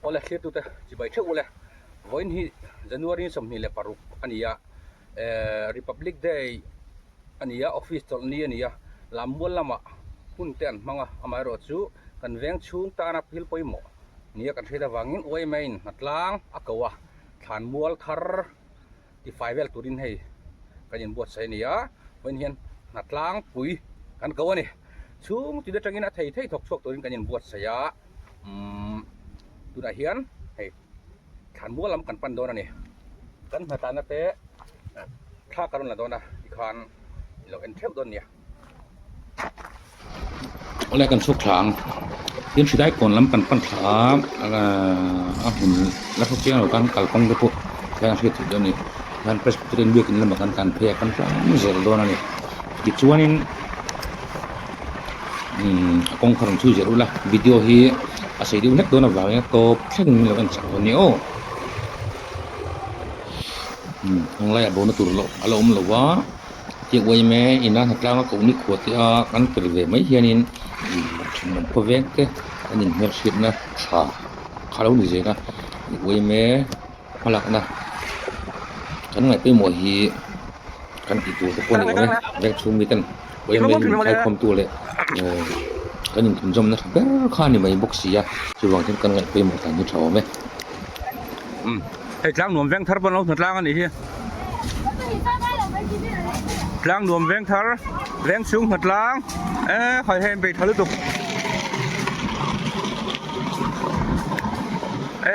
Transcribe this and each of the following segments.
Awle thlirtute chibai theuh ule. Vawiin hi January 26 a ni a, Republic Day a ni a, office chawlh ni a ni a, Lammual lamah hun te an hmang a, amaherawh chu kan veng chhung tana thil pawimawh nia kan hriat avangin yma in hnatlang a ko a, thlanmual thar tifai vel turin hei kan inbuatsaih a ni a, vawiin hian hnatlang pui kan ko a ni. Chhung tin atangin a thei thei thawk chhuak turin kan inbuatsaih a, umm tunah hian hei thlanmual lam kan pan dawn a ni. Kan hnatlana te thla ka rawn la dawn a tikhan i lo en theuh dawn nia. Awle kan chhuk thla ang tin hridai kawn lam kan pan thla a a hmun la hre chiang lo tan kalkawng te pawh hian a hriat theih dawn a ni hian Presbyterian biakin lamah kan tlan phei a kan tlang zel dawn a ni tichuanin umm a kawng kha rawn chhui zel ula video hi a sei deuh hlek dawn avangin a tawp thlengin min lo en chak dawn a ni aw umm heng laiah bona tur a la awm lo va. Tiang uaime ina hnatlang a koh ni khuah te a kan tel ve mai hianin thenawm khawveng te an inhmelhriatna tha kha lo ni zel a uaime hmalakna kan ngaih pawimawh hi kan tih tur te pawh a ni awm e veng chhung mi ten uaime hi min thlaikhawm tu leh kan inthlunzawmna tha ber kha a ni mai bawk si a chuvang chuan kan ngaih pawimawh dan hi tha awm e. Hei tlang nuam veng thar pawn lo hna tlang a nih hi. Tlang nuam veng thar veng chhung hna tlang e khai hei an bei tha lutuk.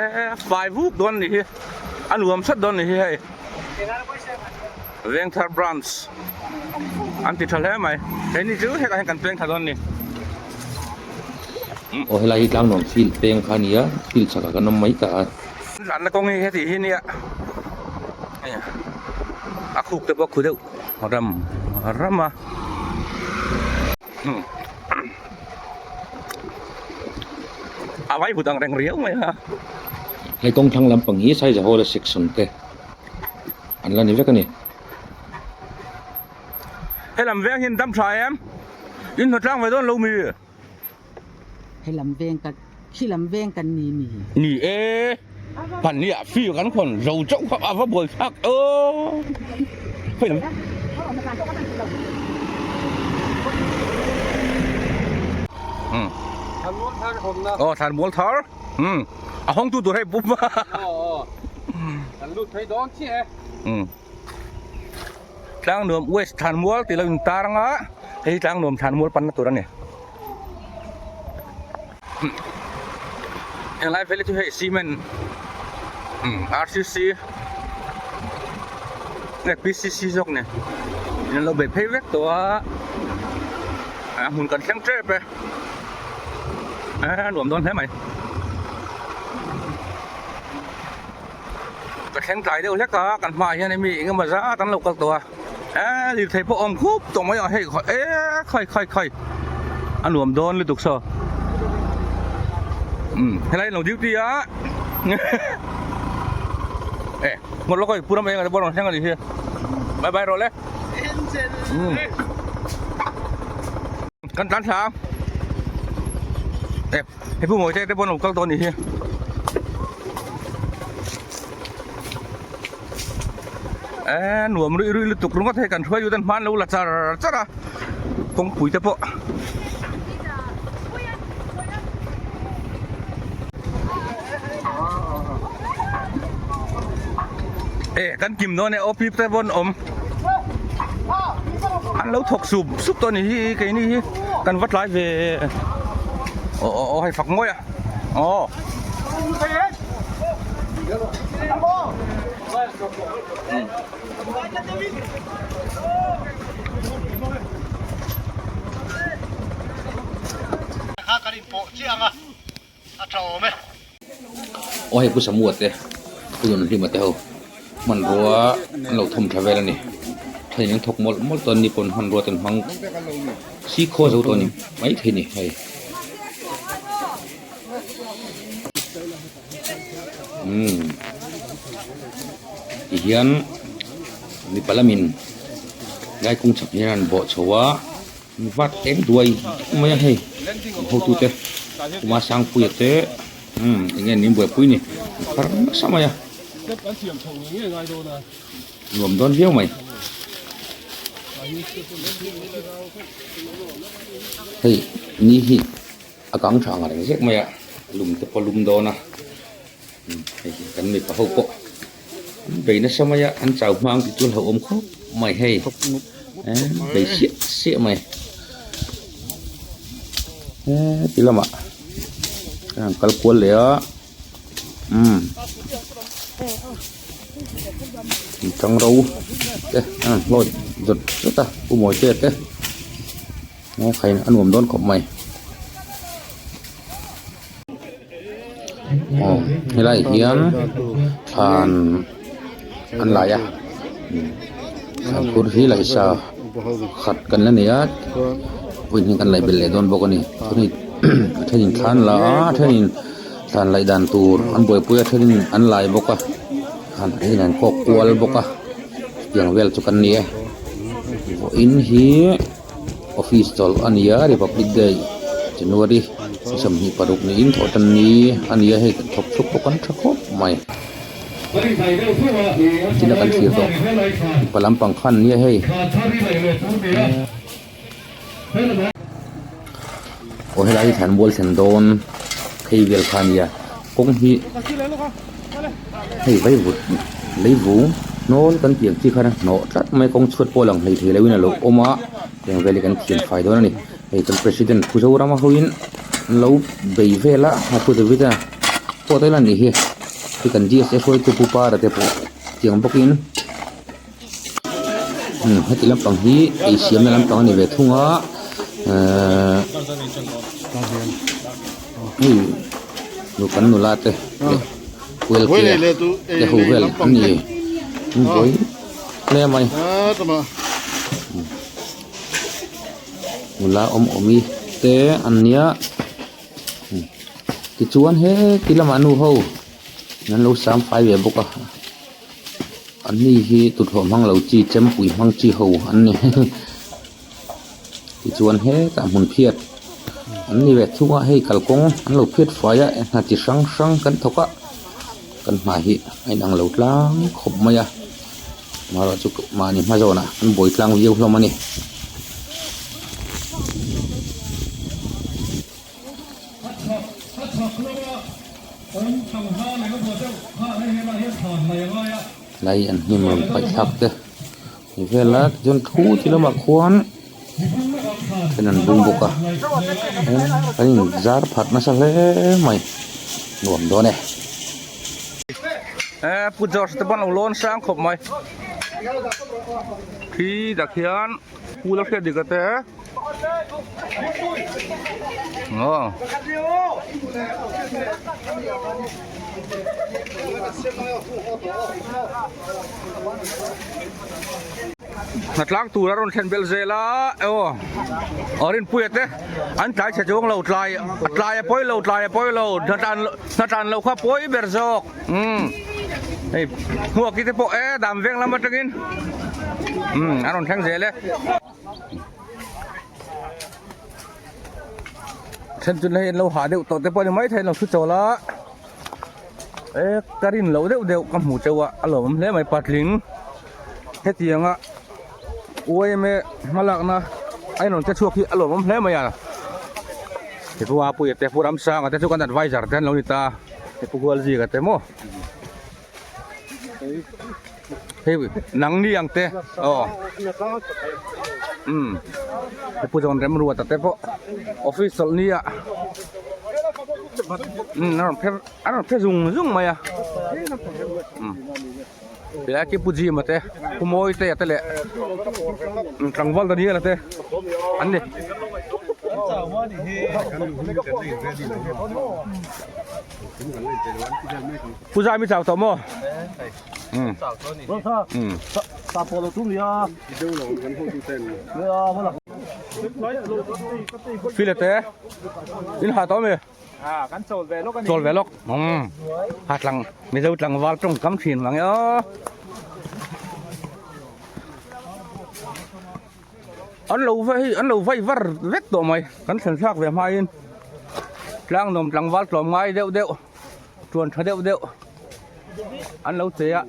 E fai vuk dawn a nih hi a nuam sat dawn a nih hi hei. Veng thar branch an ti tha hle mai. Hei ni chu hetah hian kan peng tha dawn a ni. Aw helai hi tlang nuam field peng kha a ni a field chhakah kan awm mai ta a. Tlanna kawng hi heti hi nia a khuk te pawh a khu deuh ram ram a a vai vut ang reng riau mai a. Hei kawng thlang lampang hi Saizahawla section te an la ni vek a ni. Helam veng hian dam tha em? In hna tlang ve dawn lo mi? Helam veng kan khilam veng kan ni mi. Ni e, pan ni ah fi kan khawn zo chauh kha a va buai thlak aw. Khawi lam. Um. Aw thlanmual thar. Um. A hawng tu tur hei pup. Aw. Kan lut thei dawn chiah e. Um. Tlangnuam West Thlanmual tih lo in tar anga hei hi Tlangnuam Thlanmual panna tur a ni. Henglai vel hi chu hei cement RCC nge PCC zawk ni in an lo bei phei vek tawh a a hmun kan thleng tep e a nuam dawn hle mai. Ka thleng tlai deuh hlek a, kan hmaah hian mi eng emaw zat an lo kal tawh a, eee lirthei pawh a awm khup tawh mai a, hei eee khai khai khai a nuam dawn lutuk saw umm helai an lo duty a e ngawt lawk a pu ram eng ah te pawh a rawn thleng a nih hi bye bye rawh le umm kan tlan thla e. He pu Mawite te pawh an lo kal tawh a nih hi. Eee nuam ruih ruih lutuk ringawt hei kan hruai lut an hman lo la char char a kawngpui te pawh. E kan kim dawn e aw pip te pawh an awm. An lo thawk sup sup tawh a nih hi keini hi kan va tlai ve aw aw aw hei fak mawi a aw. Aw hei pu Samua te pu Nunhlima te ho hmanrua an lo thawm tha vel a ni thenin an thawk mawlh mawlh tawh a ni pawn hmanrua te an hmang si khaw zo tawh a ni maithei a ni hei umm tihian mipa lamin lai kawng chhak hian an bawh chho a. Vat eng duai mai a hei an hotute Kuma Sangpuia te. Umm eng nge nin buaipui ni an phar nasa mai a. Nuam dawn viau mai. Hei ni hi a kang tha ang reng zek mai a lum te pawh a lum dawn a hei hi kan mipa ho pawh an bei nasa mai a an chau hma ang tih chu a hlauhawm khawp mai hei bei siah siah mai heti lamah an han kal kual leh a umm tang ro te an han hlawih zawt zawt a pu Mawitea te. Ngaw khain a nuam dawn khawp mai. Aw helai hian thlan an lai a thlan phur hi laisa khat kan la nei a vawiin kan laih belh leh dawn bawk a ni a thenin thlan la a a thenin thlan laih dan tur an buaipui a thenin an lai bawk a a thenin an kawk kual bawk a chutiang vel chu kan ni e vawiin hi. Office chawlh a ni a Republic Day January 26 niin thawhtan ni a ni a hei kan thawk chhuak bawk an tha khawp mai tin a kan thlir tawh mipa lampang khan nia hei aw helai hi thlanmual thlen dawn phei vel kha a nia kawng hi hei vaivut leivung hnawl kan tih ang chi khan a hnawh tlat mai kawng chhuat pawh lang hlei thei lo in a lo awm a tiang vel hi kan thian fai dawn a ni hei kan president Pu Zorama ho in an lo bei vel a a Pu David a pawh te la nih hi hei kan D_S_A hruaitu Pu Para te pawh tiang bawk in umm heti lampang hi ei siamna lampang a ni ve thung a ehh hei nu kan nula te leh kuelkea te ho vel an ni an buai hle mai nula awm awmi te an nia tichuan heti lamah nu ho an lo sam fai ve bawk a. An ni hi tuthlawh hmang lo chi chempui hmang chi ho an ni tichuan hetah hmun phiat an ni ve thung a hei kalkawng an lo phiat fai a hna chi hrang hrang kan thawk a kan hma hi a inang lo tlang khawp mai a amaherawhchu mahni hma zawnah an buai tlang viau hlawm a ni. Lai an hnim rawn paih thlak te ni vel a tichuan thu ti lamah khuan then an bung bawk a kan in zar phat nasa hle mai nuam dawn e. Pu George te pawn a lo lawn sang khawp mai khi dak hian Pu la hriat dik ate. Aw. Hnatlang tur a rawn thlen belh zel a aw aw Rinpuia te an tlai chhe chuang lo tlai a tlai a pawi lo tlai a pawi lo hnatlan hnatlan lo kha pawi ber zawk umm hei hmuaki te pawh e dam veng lam atangin umm a rawn thleng zel e. Then chu hei an lo hah deuh tawh te pawh a ni maithei an lo thu chawl a e ka rin loh deuh deuh ka hmu chauh a a lawmawm hle mai patling hetianga yma hmalakna a inrawn che chhuak hi a lawmawm hle mai a he pu Apuia te pu Ramsanga te chu kan adviser te an lo ni ta he pu Hualzika te maw. Hei nang ni ang te aw umm he pu zawn rem ruat a te pawh office chawlh ni ah umm a rawn phe a rawn phe zung zung mai a umm tilai khi pu Jim a te pu Mawi te a te leh tlangval Daniel a te an ni. Pu Zai mi chau tawh maw? File te in ha tawh mi? Chawl ve lawk. Ha tlang Mizo tlangval tawng kam thin vang e aw. An lo vai an lo vai var vek tawh mai kan thlen thlak ve hmain. Tlang nuam tlangval tlawm ngai deuh deuh tuan tha deuh deuh an lo che a.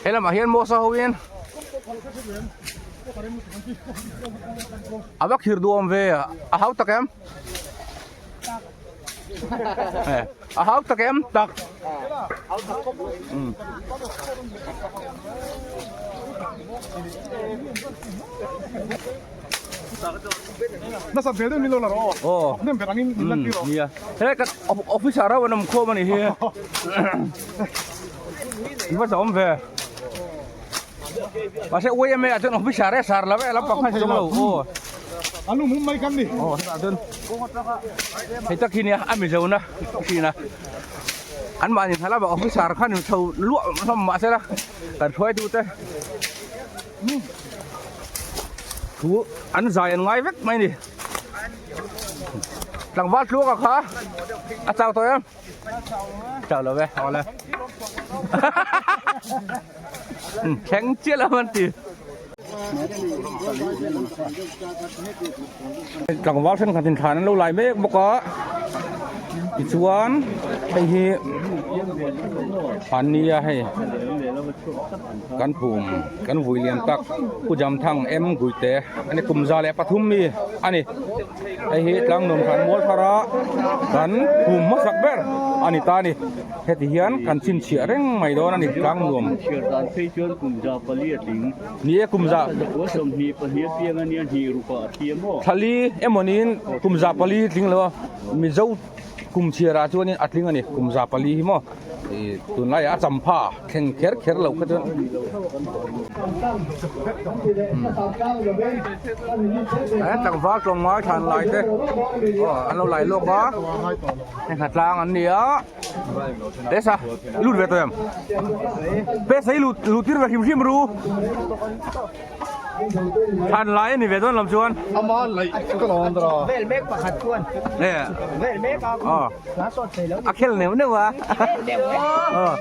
He lamah hian Mosa ho in a va khir duam ve a hau tak em a hau tak em tak Nasa vel deuh min lo la rawh aw. Nem ber angin min lan tir rawh. Nia. He kan officer ho an awm khawm a ni hi. In va zawm ve. Mahse YMA ah chuan officer e sar lo e lampang khan zawng lo aw. An lu mum mai kan ni. Aw hetah chuan hei tak hi nia a mizo na thin a. An mahni hna lamah officer khan in chho luah hlawm mahse la kan hruaitu te. Thu an zai an ngai vek mai a ni. Tlangval tluanga kha a chau tawh em? Chau lo ve, awle. Thleng chiah lo an ti. Tlangval thenkhat in thlan an lo lai mek bawk a, tichuan hei hi an nia hei kan phum kan vui lian tak Pu Jamthang M Guite ani kum 103 mi a ni. Hei hi Tlangnuam thlan mual thar a kan phum hmasak ber a ni ta a ni. Heti hian kan chhinchhiah reng mai dawn a ni Tlangnuam. Chhiar dan phei chuan kum 400 a tling. Ni e kum za. 122 a piang a nia hnih rukah a thi a maw? Thlali emawniin kum 400 tling lo a Mizo kum chhiarah chuanin a tling a ni kum 400 hi maw. Ih tunlaiah a champha thleng kher kher lo kha chuan he tlangval tlawmngai thlan lai te aw an lo lai lawk a heng kha tlang an ni a pesa i lut ve tawh em pesa i lut lut tir ve hrim hrim ru. Than lai a ni ve dawn lam chuan. Ama laih ka lo an dara. Vel mek pakhat chuan. Nge. Vel mek a. Aw. Hla sawt thei lo. A khel neuh neuh a. Aw.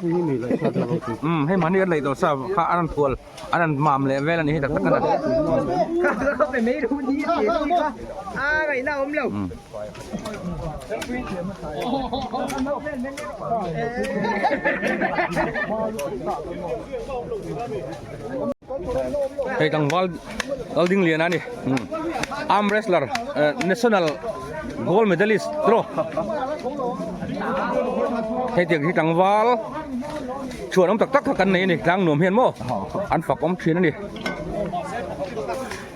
Um hei mahni kan laih tawh sa kha an rawn thual an rawn mam leh vel a ni hi tak tak a na. Ka pe mai ru ni ti ni kha. A ngaihna awm lo. Hei tlangval kal ding lian a ni arm wrestler national gold medalist tawh hei tiang hi tlangval chhuan awm tak tak kha kan nei a ni tlang nuam hian maw an fak awm thin a ni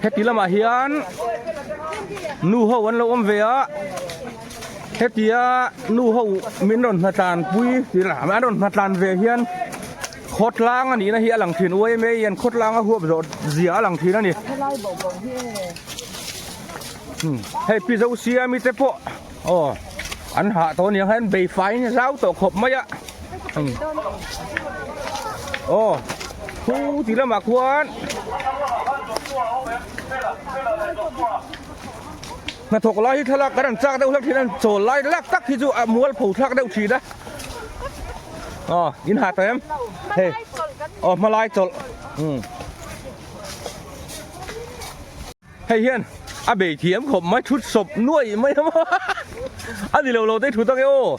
heti lamah hian nu ho an lo awm ve a hetia nu ho min rawn hnatlan pui an rawn hnatlan ve hian. Khawtlang a nihna hi a lang thin uai mai hian khawtlang a huap zawh zia a lang thin a ni. Hei pi zo siami te pawh aw an hah tawh aniang hian bei fai zau tawh khawp mai a. Aw khu ti lamah khuan hnathawk lai hi thlalak kan an chak deuh hlek thin a chawl lai lak tak hi chu a mualpho thlak deuh thin a. Aw in ha tawh em hei aw hmalai chawlh um hei hian a bei thiam khawp mai thut sawp nuai mai a maw a ni lo lo te thut ang e aw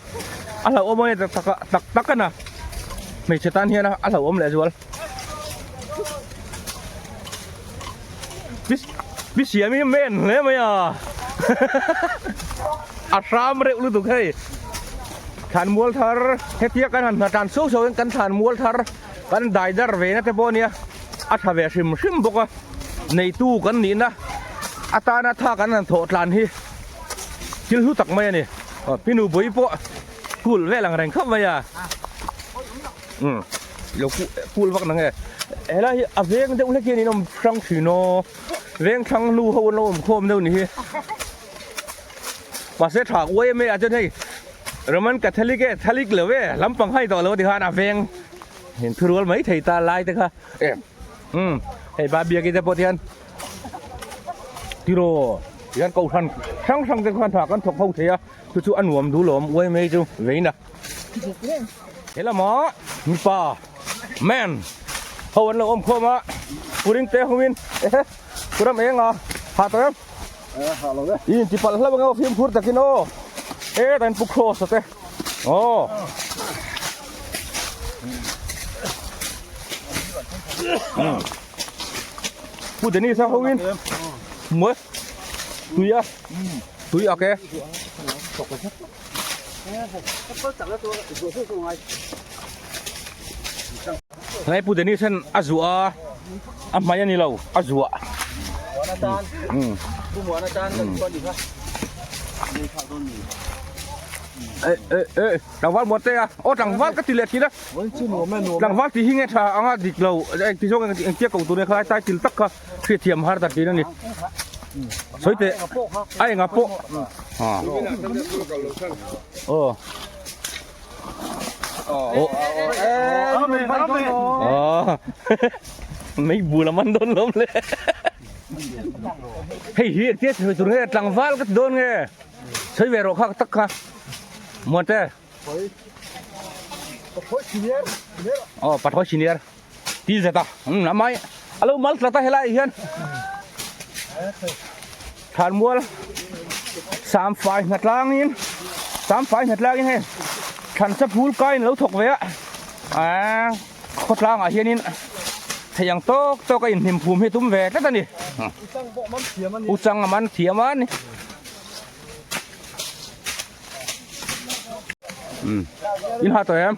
a hlauhawm ang e tak tak tak tak a na hmeichhe tan hian a hlauhawm leh zual pi siam hi men hle mai a a hram reuh lutuk hei thlan mual thar hetia kan han hna tan so so in kan thlan mual thar kan dai dar ve na te pawh ania a tha ve hrim hrim bawk a neitu kan nih na atana tha kan han thawh tlan hi thil hlu tak mai a ni pinu bui pawh kul vel ang reng khawp mai a. Umm lo kul vak nang e helai hi a veng deuh hlek hian in awm hrang thin aw veng thlang hnu ho an lo awm khawm deuh ni hi mahse tha uai em e a chuan hei Roman Catholic e Catholic lo e lampang hai tawh lo ti khan a veng in thurual mai thei ta lai te kha umm hei ba biak te pawh ti hian tiraw ti hian kohhran hrang hrang te khan tha kan thawk ho thei a chu chu a nuam duh lawm uai mai chu veina. He lama mipa man ho an lo awm khawm a puring te hungin ehe puram eng a ha tawh em? I inti palh hlauh ang aw fimkhur takin aw. E tain pu cross te. Aw. Pu Dennis a hoin. Muai. Tui a. Tui ak e. Hlai Pu Dennis hian a zuah a, a hmai a ni lo, a zuah. Tlangval muan te a, aw tlangval ka ti leh thin a, tlangval tih hi nge tha anga dik lo, engti zawng engtia ko tur nge kha title tak kha hriatthiam har ta thin a ni. Sawi teh, a enga pawh. Aw. Mei bul a man dawn lawm le. Hei hi engtia sawi tur nge tlangval ka ti dawn nge. Sawi ve rawh kha tak kha. Muante. Aw pathawi senior. Ti zet a. Um amai alo mal tlat a helai hian. Thlanmual Samfai hna tlangin Samfai hna tlangin hei thlansa phul kaiin lo thawk ve a aaa khawtlangah hianin thei ang tawk tawk a inhnim phum hi tum ve tlat a ni Uchang a man thiam a ni um in ha tawh em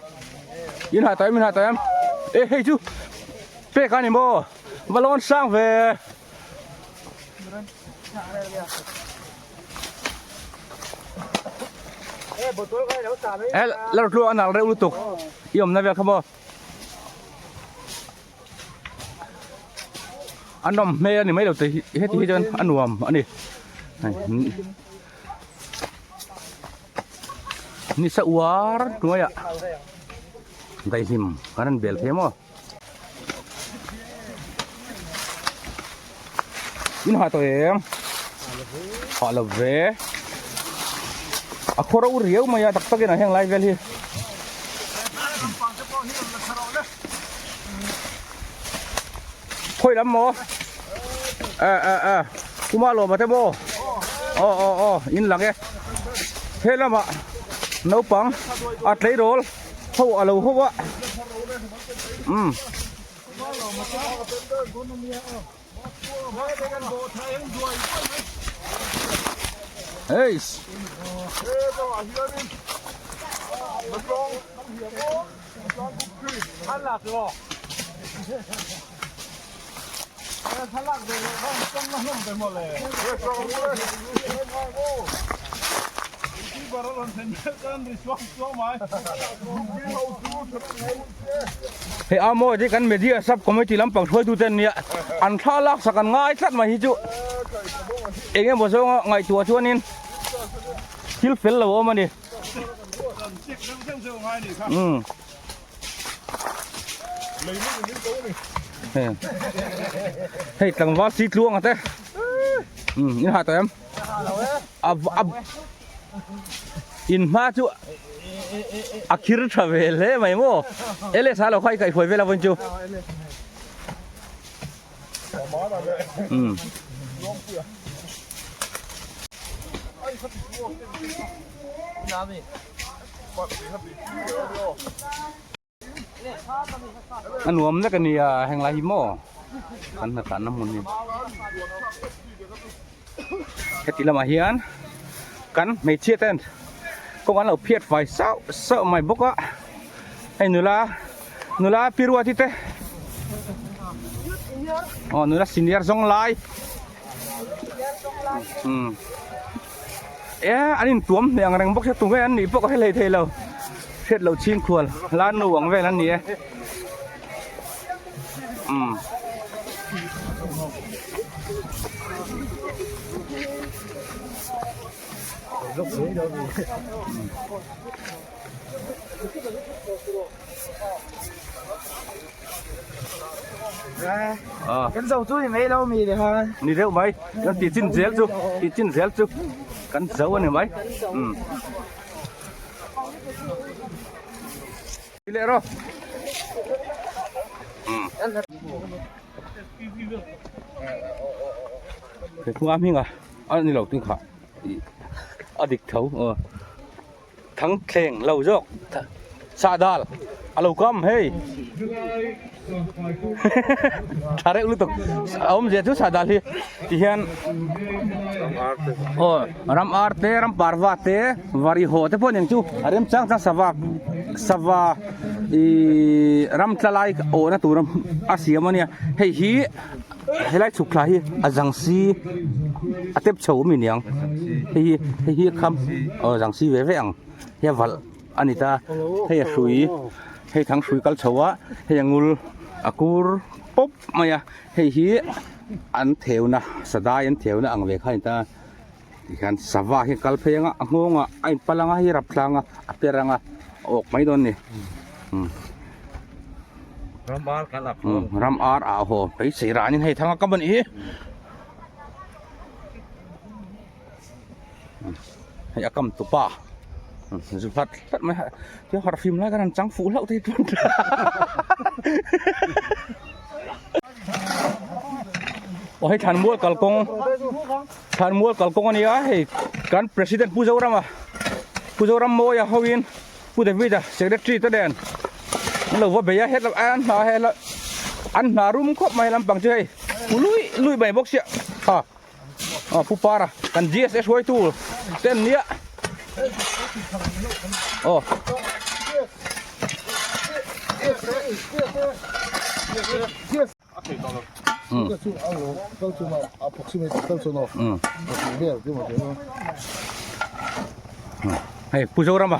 in ha tawh em in ha tawh em e hei chu pek a ni maw va lawn sang ve. La rawh tluang a nal reuh lutuk i awmna vel kha maw a nawm hmel a ni mai lo te hi heti hi chuan a nuam a ni nisa uar hnuaiah daihlim kan rawn bel thei maw. In ha tawh em? Ha lo ve. A khaw ro riau mai a tak takin a heng lai vel hi. Khawi lam maw? A a a kuma lawm a te maw? Aw aw aw in lang e. He lamah naupang a tleirawl ho a lo ho a. Um. Hey. Hei a mawi te kan media sub committee lampang hruaitu te an nia an thla lak sak an ngai tlat mai hi chu eng emaw zawnga ngaihtuah chuanin thil fel lo a awm a ni. Umm. Hei tlangval si tluang ate. Um in ha tawh em? A a in hma chu a khir tha ve hle mai maw. Ele sa lo kha i kaihhuai vel a vawn chu. Um. A nuam vek a nia heng lai hi maw kan hna tlanna hmun hi heti lamah hian kan hmeichhia ten kawng an lo phiat fai sauh sauh mai bawk a hei nula nula pi ruati te aw nula senior zawng lai umm. E an intuam hneh ang reng bawk sia tunge an nih pawh ka hre hlei thei lo hriat loh chhing khual la nu ang vel an ni e umm Kan zo chu ni mai lo mi le ha. Ni deuh mai. Kan ti chin zel chu. Ti chin zel chu. Kan zo ani mai. Um. Ti leh ro. Um. Thingkung a hming a. A ni lo tin kha a dik tho aw thang thleng lo zawk sahdal a lo kam hei tha reuh lutuk a awmzia chu sahdal hi ti hian aw ram ar te ram parva te vari haw te pawh nen chu a remchang chang sava sava ihh ram tla lai awhna tur a siam a nia hei hi. Helai chhuk thla hi a zang si a tep chho awm iniang hei hi hei hi a kham aw zang si ve ve ang hei a valh a ni ta hei a hrui hei thang hrui kal chho a hei a ngul a kur pawp mai a hei hi an theuna sadai an theuna ang ve kha a ni ta tikhian sava hi a kal phei anga a nghawngah a inpal anga hei rap tlang a a per anga a awk mai dawn a ni umm. Ram ar kan a haw. Ram ar a haw. Beisei ranin hei thang a kam a nih hi. Hei a kam tupa. Zu hlat hlat mai. Tia har fim lai kan han chang fuh hlauh thei chuan. Aw hei thlanmual kalkawng thlanmual kalkawng a nia hei kan president Pu Zorama Pu Zoram Mawia hoin Pu David a secretary te nen an lo va bei a hetlai an hna hela an hna rum khawp mai lampang chu hei pu lui lui mai bawk sia ha aw pu para kan GSA hruaitu te an nia aw Hei Pu Zorama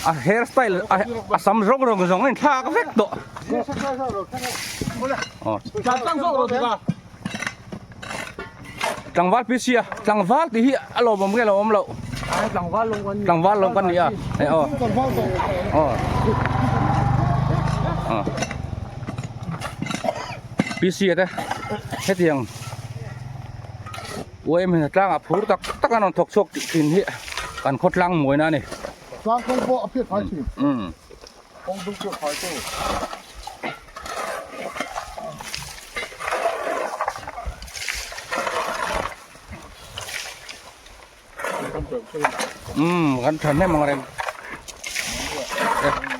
a hair style a sam zawng rawng zawng a inthlak vek tawh. Tlangval PC a tlangval tih hi a lawmawm nge lawmawm loh tlangval lawng kan ni a hei aw aw aw PC a te hetiang UAM hian tlangah phur tak tak an rawn thawk chhuak tih thin hi kan khawtlang mawina a ni. Tlang kawng pawh a phiat fai thin. Kawng dung phiat fai tawh. Um kan tha hnem ang reng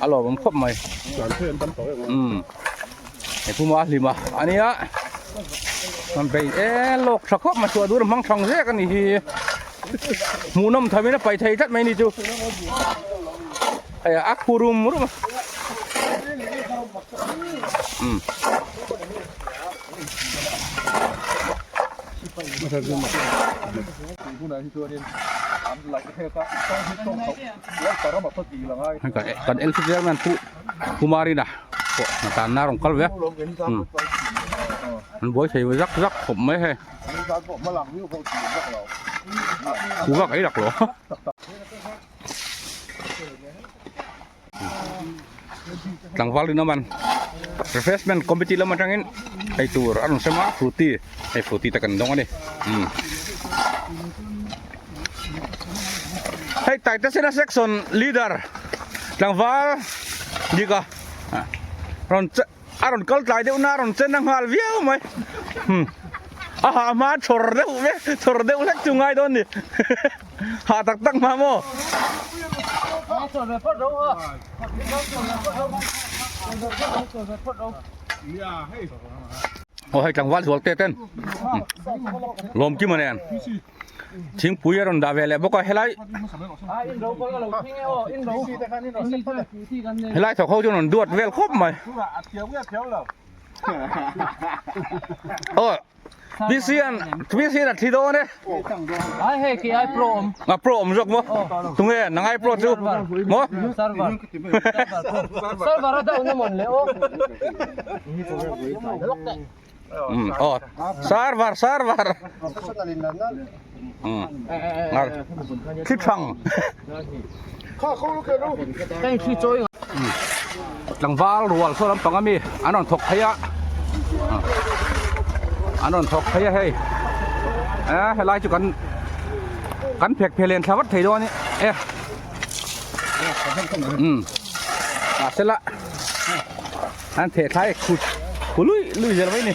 a lawm awm khawp mai um he puma a hlim a ania an bei e lawk tha khawp mai chhuah dur hmang thang zek ani hi hmuhnawm thamin a pai thei tlat mai ni chu hei a khu rum rum a um Kan LC chairman Pu Kumarina pawh hna tanna a rawn kal ve a an buai thei zak zak khawp mai hei thu vak ei lak lo. Tlangval rinawm an refreshment committee lam atangin ei tur a rawn sem a frooti hei frooti te kan dawng a ni umm hei Taitasena section leader tlangval dika rawn che. A rawn kal tlai deuh na a rawn chen a nghal viau mai hmm a hah hma chhawr deuh ve chhawr deuh hlek chu ngai dawn ni hah tak tak hma maw aw hei tlangval zual te ten lawmkima nen. Thingpui a rawn dah ve leh bawk a helai helai thawk ho chuan rawn duat vel khawp mai aw PC an PC an a thi dawn e a pro awm zawk maw tunge nangai pro chu maw Aw server server thli thang tlangval rual saw lampang ami an rawn thawk phei a an rawn thawk phei a hei e helai chu kan kan phek phel en thla vat thei dawn e mahsela An theh thlai khut khu lui lui zel mai ni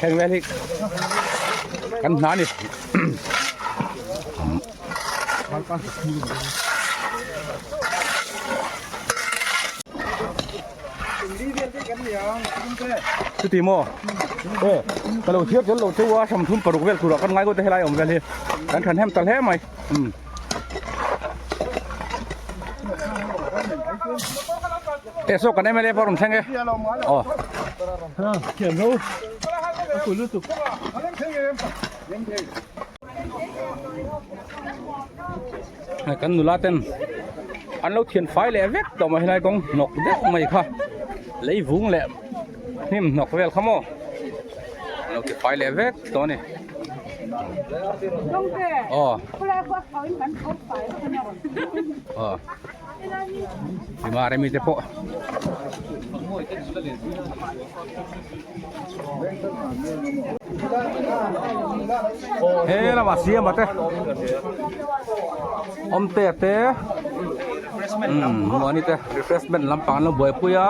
heng vel hi. Kan hna ni. Chuti maw? E, ka lo thiar tel lo cheu a, 36 vel turah kan ngai ngawt a helai awm vel hi. Kan than hem ta hle mai. Um. E saw kan MLA pawh rawn thleng e. Aw. Kan nula ten an lo thian fai leh vek tawh mai helai kawng hnawk deuh mai kha lei vung leh hnim hnawk vel kha maw an lo ti fai leh vek tawh a ni aw aw Mare mi te pawh he lamah siama te awmte te muani te refreshment lampang an lo buaipui a.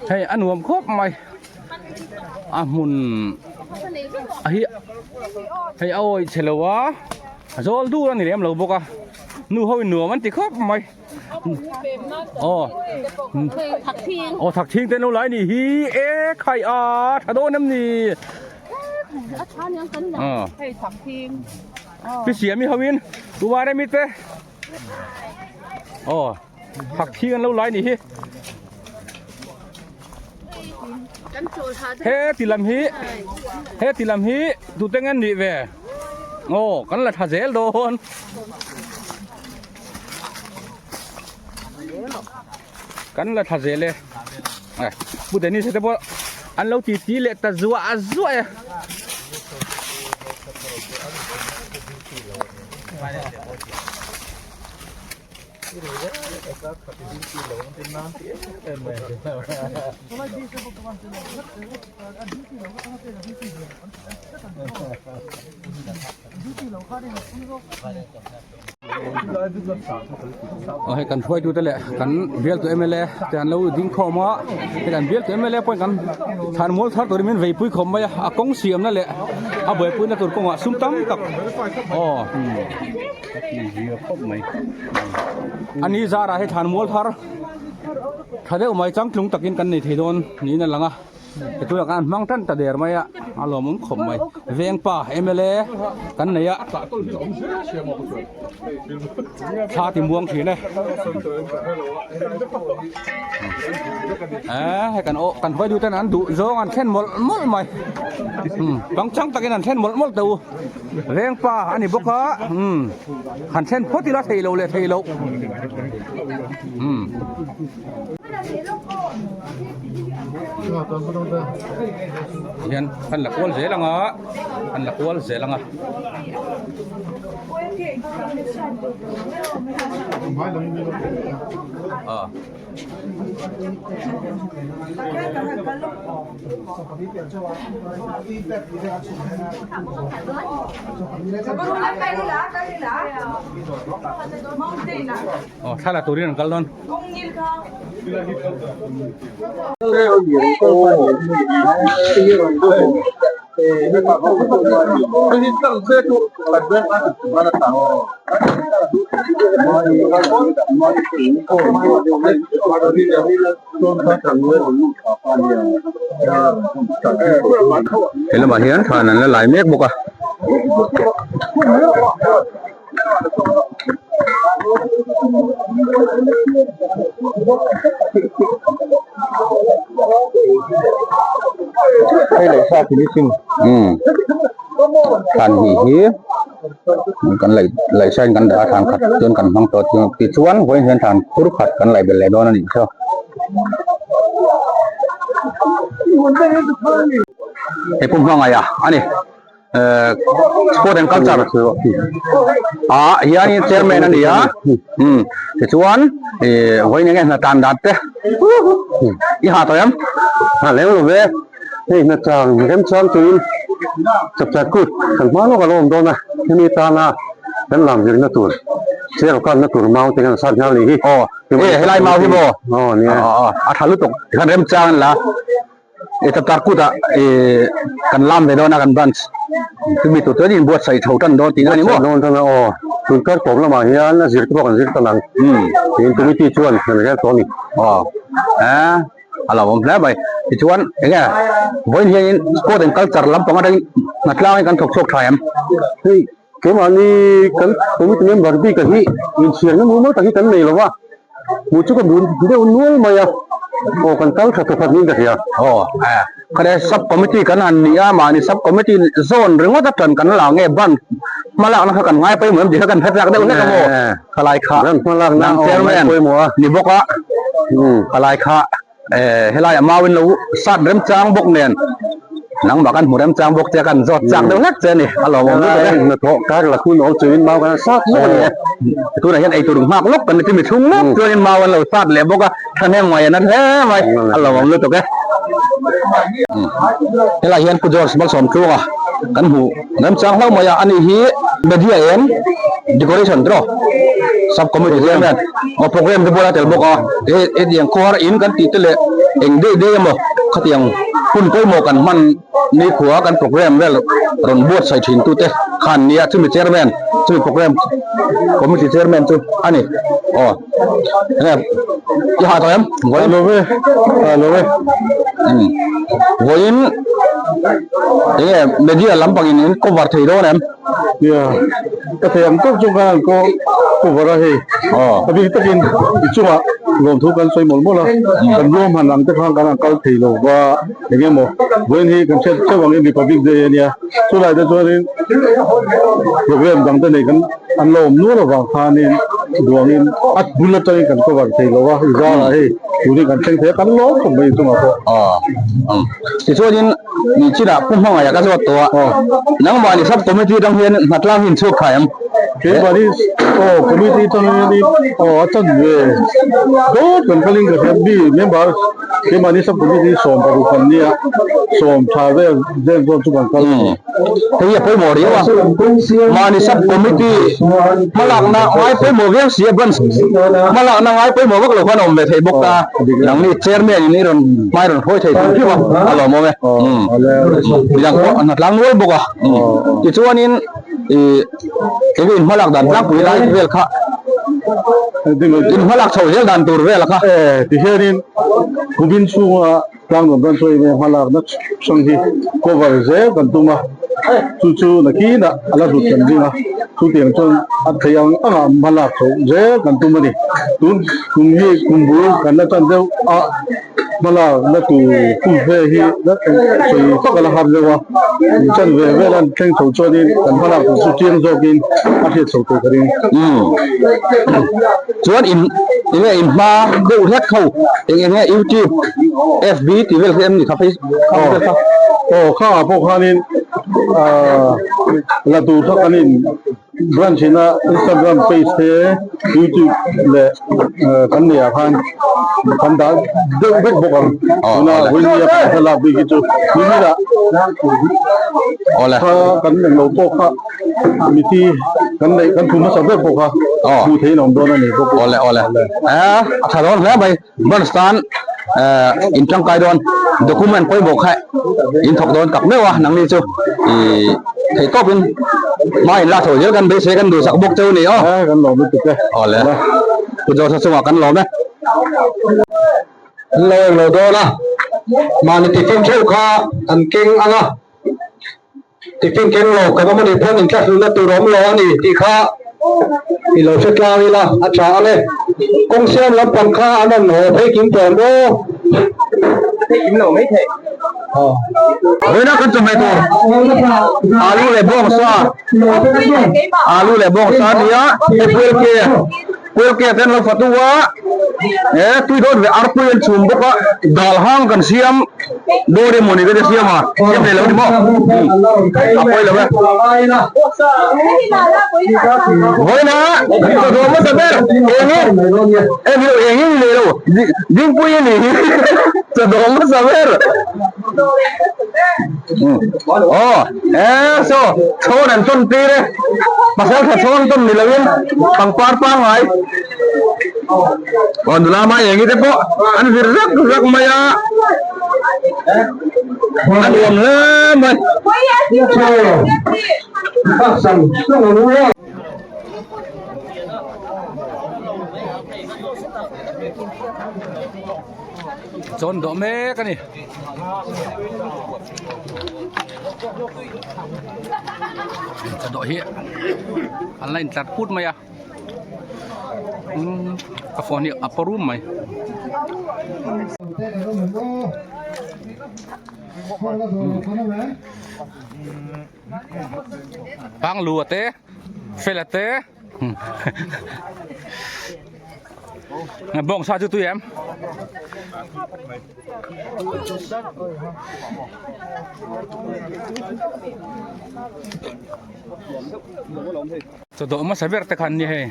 Hei a nuam khawp mai a hmun a hi hei a awih chhe lo a zawl dur a ni lem lo bawk a nu ho in nuam an ti khawp mai aw aw thak thing te an lo lai ni hi e khai a tha dawn em ni pi siam i ho in uar em i te. Aw thak thing an lo lai ni hi he ti lam hi he ti lam hi tute nge nih ve aw kan la tha zel dawn kan la tha zel e pu Dennis te pawh an lo ti ti leh ta zuah zuah e. Aw hei kan hruaitu te leh kan bialtu mla te an lo ding khawm a hei kan bialtu mla pawhin kan thlan mual thar turin min veipui khawm mai a a kawng siamna leh a buaipuina tur kawngah sum tam tak aw ani zarah hei thlan mual thar tha deuh mai changtlung takin kan nei thei dawn niin a lang a. Tunah khan an hmang tan ta der mai a, a lawmawm khawp mai. Vengpa mla kan nei a, thla ti muang thin e. Eh, hei kan aw kan hruaitu ten an duh zawng an thlen mawlh mawlh mai. Um, pangchang takin an thlen mawlh mawlh teh u. Vengpa a ni bawk a, um, han thlen phawt ila thei lo leh thei loh. Um. Hian kan la kual zel anga kan la kual zel anga. Ah. Aw thla la turin an kal dawn. He lamah hian thlan an la lai mek bawk a. Hei leh sa finishing umm thlan hnih hi kan laih laih sain kan dah a thlan khat chuan kan hmang tawh a tichuan vawiin hian thlan phur khat kan laih belh leh dawn a nih chu. He pum hmangaih a ani. Eh sport and culture ah hianin chairman a ni a umm tichuan ih vawiin enge hna tan dan te i ha tawh em ha lem lo ve hei hna chang remchang turin. Chapchar kut kan hma lawk a lo awm dawn a hemi tana kan lam zirna tur chair kanna tur mau te kan sat nghal ni hi. Aw e helai mau hi maw? Aw nia. Aw a tha lutuk tikhan remchang an la. E Chapchar kut ah e kan lam ve dawn a kan branch chumi tur chuan inbuatsaih chho tan dawn tihna a ni maw? Buatsaih dawn tan a aw tun kar tawp lamah hian a zir te pawh kan zir tan ang tiin committee chuan kan rel tawh a ni. Aw e a lo awm hle mai tichuan enge vawiin hianin sport and culture lampang atangin hnatlangin kan thawk chhuak tha em? Hei keimahni kan committee member bik a hi inchhiarna mumal tak hi kan nei lo va. Hmuh chu ka bun deuh nual mai a, aw kan kal tha thawkhat niin ka hria. Aw eh khare sub committee kan han ni a, mahni sub committee zawn ringawt atang kan la nge ban hmalakna kha kan ngai pawimawh em tih kha kan hre chak deuh hlek a maw khalai kha Ban hmalakna nang aw ngai chairman pawimawh a. ni bawk a khalai kha. Eh helai a mau in lo sat remchang bawk nen nangmah kan hmu remchang bawk che a kan zawt chak deuh hlek che a ni a lawmawm lutuk e. Hnathawh kar la hun awm chuin mau kan sat lawk a ni e. Tunah hian eitur nghak lawk kan ni chu mi chhung lawk chuanin mau an lo sat leh bawk a thahnem ngaih a na hle mai a lawmawm lutuk e. Helai hian Pu George Malsawmtluanga kan hmu remchang hlauh mai a ani hi media eng decoration tiraw sub committee chairman aw program te bulah a tel bawk a he hetiang khawhar in kan tih te leh eng daih daih emaw khatiang hun pawimawh kan hman nikhua kan program vel rawn buatsaih thin tute khan nia chumi chairman chumi program committee chairman chu a ni aw enge i hah tawh em vawiin vawiin enge media lampangin in cover thei dawn em. Nia ka thei ang tawk chu khan an ko cover a hei a bik takin i chungah lawmthu kan sawi mawlh mawlh a kan ruahman ang te khan kan han kal thei lo va eng emaw vawiin hi kan hriat theuh angin Republic Day a nia chulai te chuanin program dang te nei kan an lo awm nual avang khanin duangin a bul atangin kan cover thei lo va i zarah hei tun hi kan thleng thei a kan lawm khawp mai i chungah pawh. Tichuanin ni chinah Pu Hmangaih ka zawt tawh a, nangmahni sub committee atang hian hnatlang hi in chhuak thai ang? Keimahni aw committee atang hianin aw a chan ve dawt kan kalin ka hria mi member keimahni sub committee 16 kan nia sawm tha vel vel zawn chu kan kal a ni. Hei hi a pawimawh riau a, mahni sub committee hmalakna ngai pawimawh viau si a branch hmalakna ngai pawimawh vak lo khan a awm ve thei bawk ta, nangni chairman in i rawn hmai rawn hruai thei tur hrim a, a lawmawm e, midang pawh an tlang nual bawk a, tichuanin ih eng in hmalak dan tlangpui lai vel kha in hmalak chho zel dan tur vel kha. Tihianin kumin chhunga Tlangnuam tan chuan enge hmalakna hrang hi cover zel kan tum a, chu chu nakinah a la hlut kan ring a, chutiang chuan a theih ang angah hmalak chhoh zel kan tum a ni. Tun kum hi kum bul kan la tan deuh a, hmalakna tur kum ve hi sawi fak a la har deuh a, kum chan ve vel an thleng chho chuanin kan hmalak tur chu chiang zawkin a hriat chho tur ka ring. Chuan in enge in hma deuh hlek ho eng enge youtube fb tih vel khi em ni kha facebook kha vel kha. Aw kha ah pawh khanin ah la tur kha kan in branch ina instagram page te youtube leh kan neih ah khan kan dah deuh vek bawk ang tuna vawinia kan thlalak bik hi chu nimin ah kha kan englo pawh kha Miti kan neih kan thu hmasa ber pawh kha hmuh theihin a awm dawn a ni bawk. Awle awle eh a tha dawn hle mai branch tan eh in tangkai dawn document pawimawh kha in thawk dawn tak meuh a nangni chu ih theih tawp in hma in lak chho zel kan beisei kan duhsak bawk cheu a ni aw. Eh kan lawm lutuk e. Awle Pu Joseph chungah kan lawm e. An lo englo dawn a mahni tiffin theuh kha an keng ang a. Tiffin keng lo kan awm a nih pawn inthlahrunna tur a awm lo a ni tih kha i lo hre tlang ila a tha ang e. Kawng siam lampang kha an rawn haw phei kim tawh ang aw. Phei kim lo mai thei. Vawiina kan chawhmeh tur alu leh bawngsa alu leh bawngsa a ni a hei puilke puilke te an lo fatu a he tui dawn ve arpui an chhum bawk a dal hang kan siam dawn emaw ni ka ti siam a siam thei lo ni maw a pawi lo e vawiina ka dawm hmasa ber eng hi eng hi eng hi ni leh lo dingpui a ni hi ka dawm hmasa ber. Aw e saw chhawn an tawn tir e pasal tha chhawn tawn ni loin pangpar pangngai aw nula mai eng te pawh an vir zak zak mai a a nuam hle mai. Chawn dawh mek a ni. Chaw dawh hi an la intlar put mai a umm ka phone hi a paw rum mai. Panglu a te Fela te Bawng sa chu tui em Chaw dawh hmasa ber te khan ni hei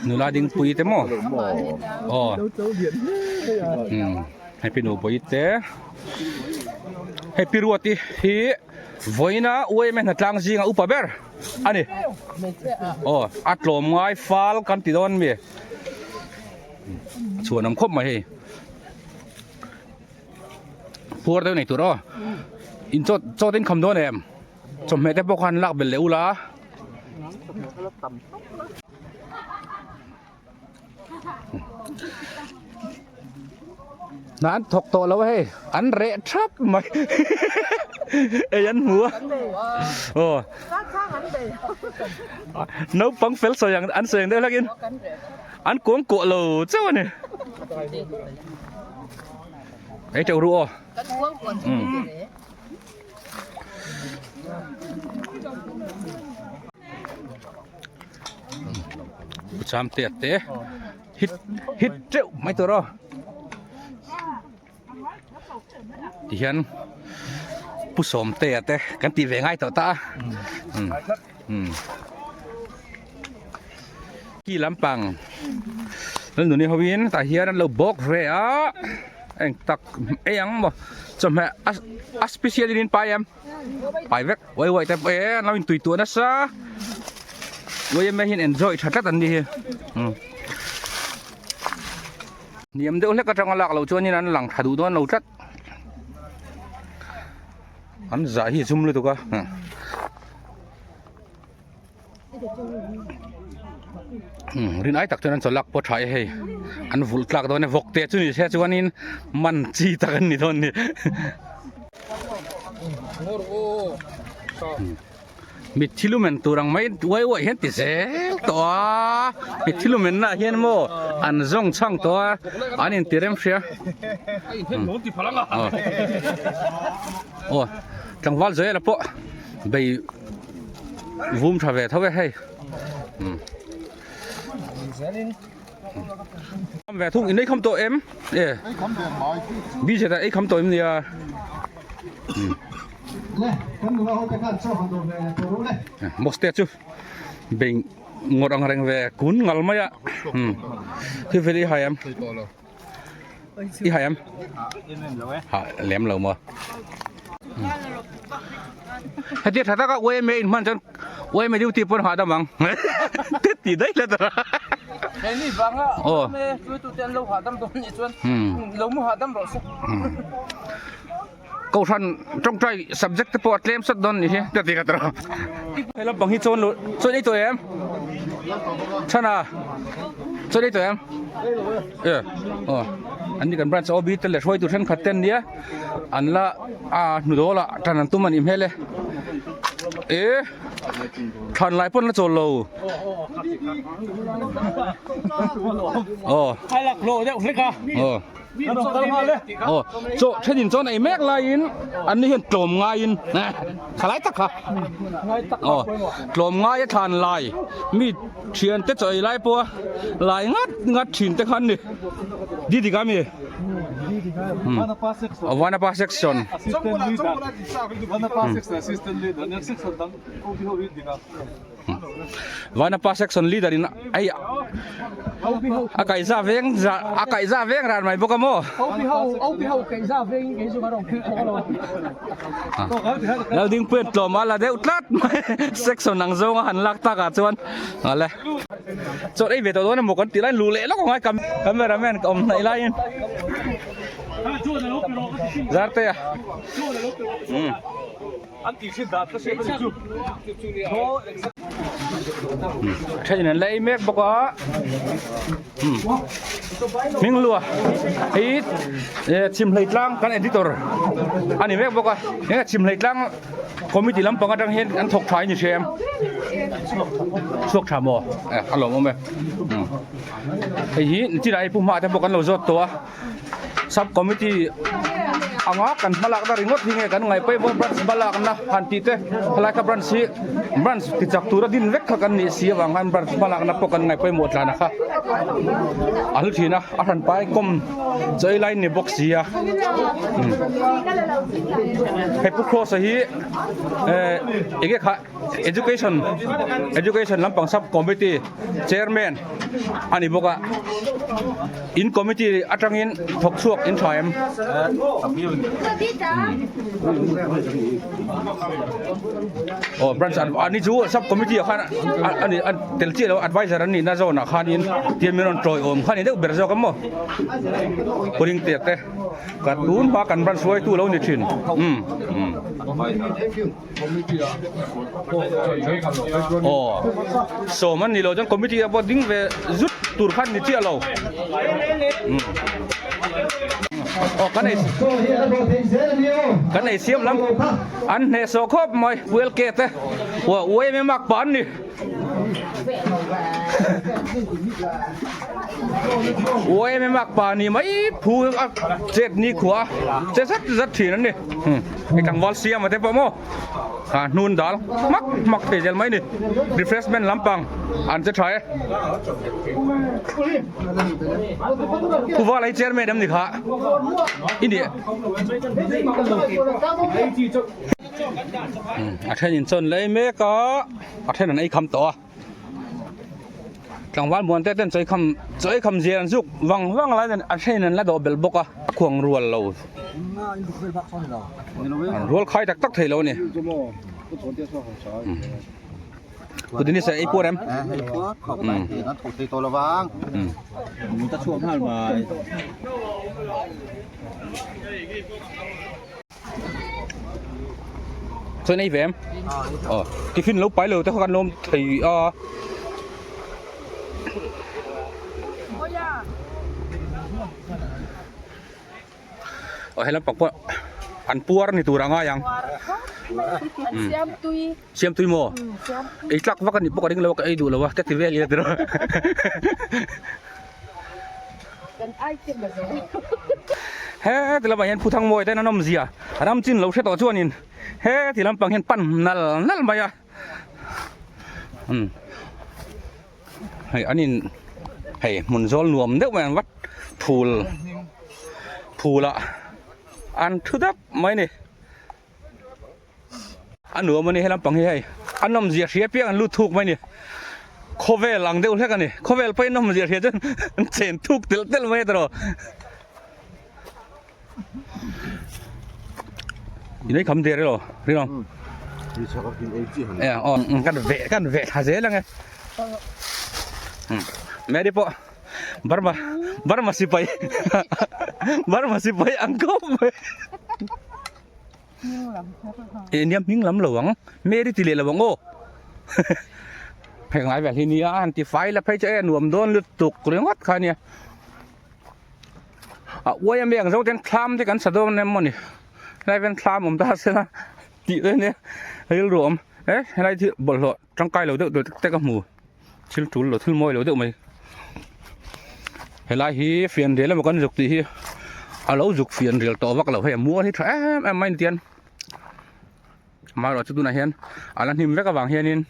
nula dingpui te maw aw hei pi nupui te hei pi ruati hi vawiina uaime hnatlang zinga upa ber a ni aw a tlawm ngai fal kan ti dawn mi chhuan awm khawp mai hei puar deuh nei tur aw in chaw chaw te in kham dawn em chawhmeh te pawh khan lak belh leh ula. Hna an thawk tawh lo a hei an reh thap mai ei an hmu a aw naupang fel sawi ang an sawi ang deuh hlek in an kuang kuah lo chauh a ni ei teuh ru aw. Cham te te hit hit teuh mai tur aw ti hian pu sawm te a te kan tih ve ngai tawh ta a um um ki lampang lalnuni ho in tah hian an lo bawk ve a eng tak ei ang maw chawhmeh a a special in pai em. Pai vek uai uai te pawh e an lo intui tuah nasa uai em hian enjoy tha tlat an ni hi hniam deuh hlek atanga lak loh chuanin an lang tha duh dawn lo tlat an zah hi a zum lutuk a. Rin ai tak chuan an chaw lak pawh tha e hei an vulh tlak dawn e vawk te chu ni se chuanin man chi tak an ni dawn ni mitthi lumen tur ang mai uai uai hian ti zel tawh a mitthi lumen nah hian maw an zawng chhang tawh a an inti rem hria aw tlangval Joel-a pawh bei. Vum tha ve tho e hei. Kham ve thung in ei kham tawh em? E. Bi zeta ei kham tawh em nia. Moste chu beng ngawt ang reng ve kun ngal mai a. Khi vel i hai em? I hai em? Ha lem lo maw. Heti tha taka UMA in hman chuan UMA duty pawn hahdam ang. Te ti daih let a. Hei vanga UMA hruaitu te an lo hahdam dawn nih chuan lo mu hahdam rawh se. Kohhran tawngtai subject te pawh a tlem sat dawn nih hi ka ti ka tawh. He lampang hi chuan chuan ei tawh em? Chhana chuan ei tawh em? E aw an ni kan branch OB te leh hruaitu thenkhat te an nia an la a hnu dawl ah tan an tum a nih hmel e. E thlan lai pawn la chawl lo. Aw. A laklawh deuh hlek a. Aw. Aw chaw thenin chuan ei mek laiin an ni hian tlawm ngaiin tha lai tak kha aw tlawm ngai a thlan lai mi thian te chaw ei lai pawha lai ngat ngat thin te khan ni didika mi vanapa section vanapa section leader in ei. A kaihza veng a kaihza veng ran mai bawk a maw? Laldingpuian tlawm a la deuh tlat mai section ang zawnga han lak takah chuan ale chawt ei ve tawh dawn emaw kan tih laiin luh leh lawk angai cameraman ka awm hnaih laiin Zartea umm. Thenin an la ei mek bawk a hming lua hei chhimhlei tlang kan editor a ni mek bawk a eng chhimhlei tlang committee lampang atang hian an thawk tha in i hria em chhuak tha maw a lawmawm e hei hi nichina hei pu hma te pawh kan lo zawt tawh a. Sub committee anga kan hmalakna ringawt hi nge kan ngaih pawimawh branch hmalakna han tih te helai kha branch hi branch ti chak tura din vek kha kan nih si avang khan branch hmalakna pawh kan ngaih pawimawh tlan a kha a hlu thin a a hran pai kawm chaw ei lai ni bawk si a hei pu cross a hi eh enge kha education education lampang sub committee chairman a ni bawk a in committee atangin thawk chhuak in tha em aw branch ani chu sub committee ah khan ani an tel chiah lo adviser an nihna zawnah khanin tian min rawn tawiawm kha a ni deuh ber zawk a maw pawling tek te ka tun hma kan branch hruaitu lo ni thin umm umm. Aw sawm an ni lo chuan committee ah pawh ding ve zut tur khan ni chiah lo aw kan ei kan ei siam lam an hneh sawh khawp mai puel ke te ua ua em em ak pa an ni. Ua em em ak pa ni mai phu a chet ni khua che zat zat thin an ni hei tlangval siam a te pawh maw a hnun dal hmak hmak thei zel mai ni refreshment lampang an che tha e Phuva lai chairman em ni kha i nih. A then in chawn lei mek a a then an ei kham tawh a tlangval muan te ten chawi kham chawi kham zir an zuk vang vang lai nen a then an la dawh belh bawk a a khuang rual lo an rual khai tak tak thei lo a ni. Kutini se ei puar em? Ei puar khawp mai an thawk thei tawh lovang. Ta chhuak nghal mai. Chuan ei ve em? Aw tiffin lo pai lo te kha kan lawm thei a. Aw he lampang pawh an puar ni tur a ngai ang. Siam tui maw? Ei tlak vak a nih pawh ka ring lo a ka ei duh lo a ka ti vel ila tiraw. He ti lamah hian Phuthang mawi ten an awmzia ram chin lo hre tawh chuanin he ti lampang hian pan nal nal mai a umm hei an in hei hmun zawl nuam deuh mai an vat phul phulah an thu dap mai a ni. A nuam a ni he lampang hi hei a nawmzia hria piang an lut thuk mai a ni khawvel ang deuh hlek a ni khawvel pawhin nawmzia hria chuan an chen thuk telh telh mai a tiraw in ei kham der elaw rinawm aw kan veh kan veh thla zel ang e Mary pawh Burma Burma sipai Burma sipai ang khawp mai. Eh nia hming lam lo ang Mary ti leh lo ang aw hei ngai vel hi nia han ti fai la phei chu e nuam dawn lutuk ringawt kha nia a uai a mi ang zo ten thlam te kan sa dawn em mawni helai ven thlam awm ta se la tih te nia rilru awm e helai thil bawlhhlawh tangkai lo deuh deuh te ka hmu thil tul lo thil mawi lo deuh mai helai hi fianrial emaw kan zuk tih hi a lo zuk fianrial tawh vak lo hei a mual hi tha em em mai ni tian amaherawhchu tunah hian a la hnim vek avang hianin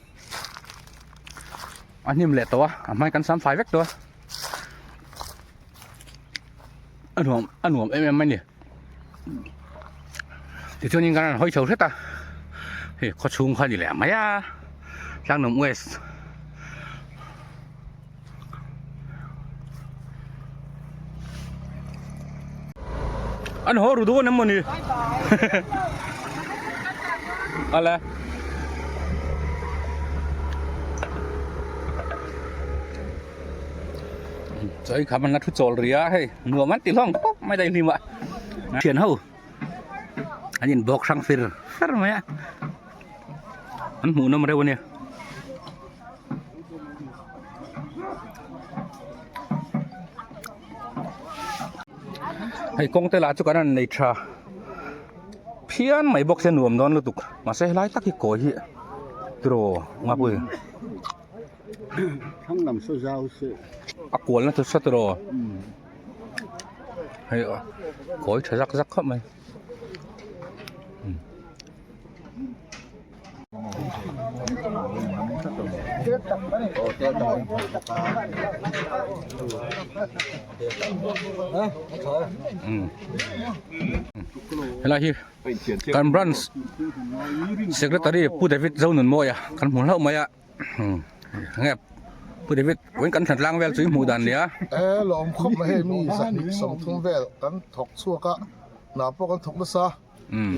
a hnim leh tawh a a hmai kan sam fai vek tawh a a nuam a nuam em em mai ni tichuanin kan rawn hawi chho hret a hei khaw chhung kha a ni leh mai a Tlangnam West. An haw ru dawn em mawni? Ale. Chawi kham an la thu chawl ri a hei nuam an ti hlawm khawp mai daihlim ah thian ho an in bawk hrang fir fer mai a an hmuh nawm reuh a nia. Hei kawng te lah chu kan han nei tha phian mai bawk se nuam dawn lutuk mahse helai tak hi kawi hi tiraw ngapui. Thlang lam saw zau se. A kual na chu sa tiraw. Hei kawi tha zak zak khawp mai. Helai hi kan branch secretary Pu David Zonunmawia kan hmu hlauh mai a. Nge Pu David vawiin kan thlan tlang vel chu i hmuh dan nia. E lawm khawp mai hei mi zahnih sawmthum vel kan thawk chhuak a hna pawh kan thawk nasa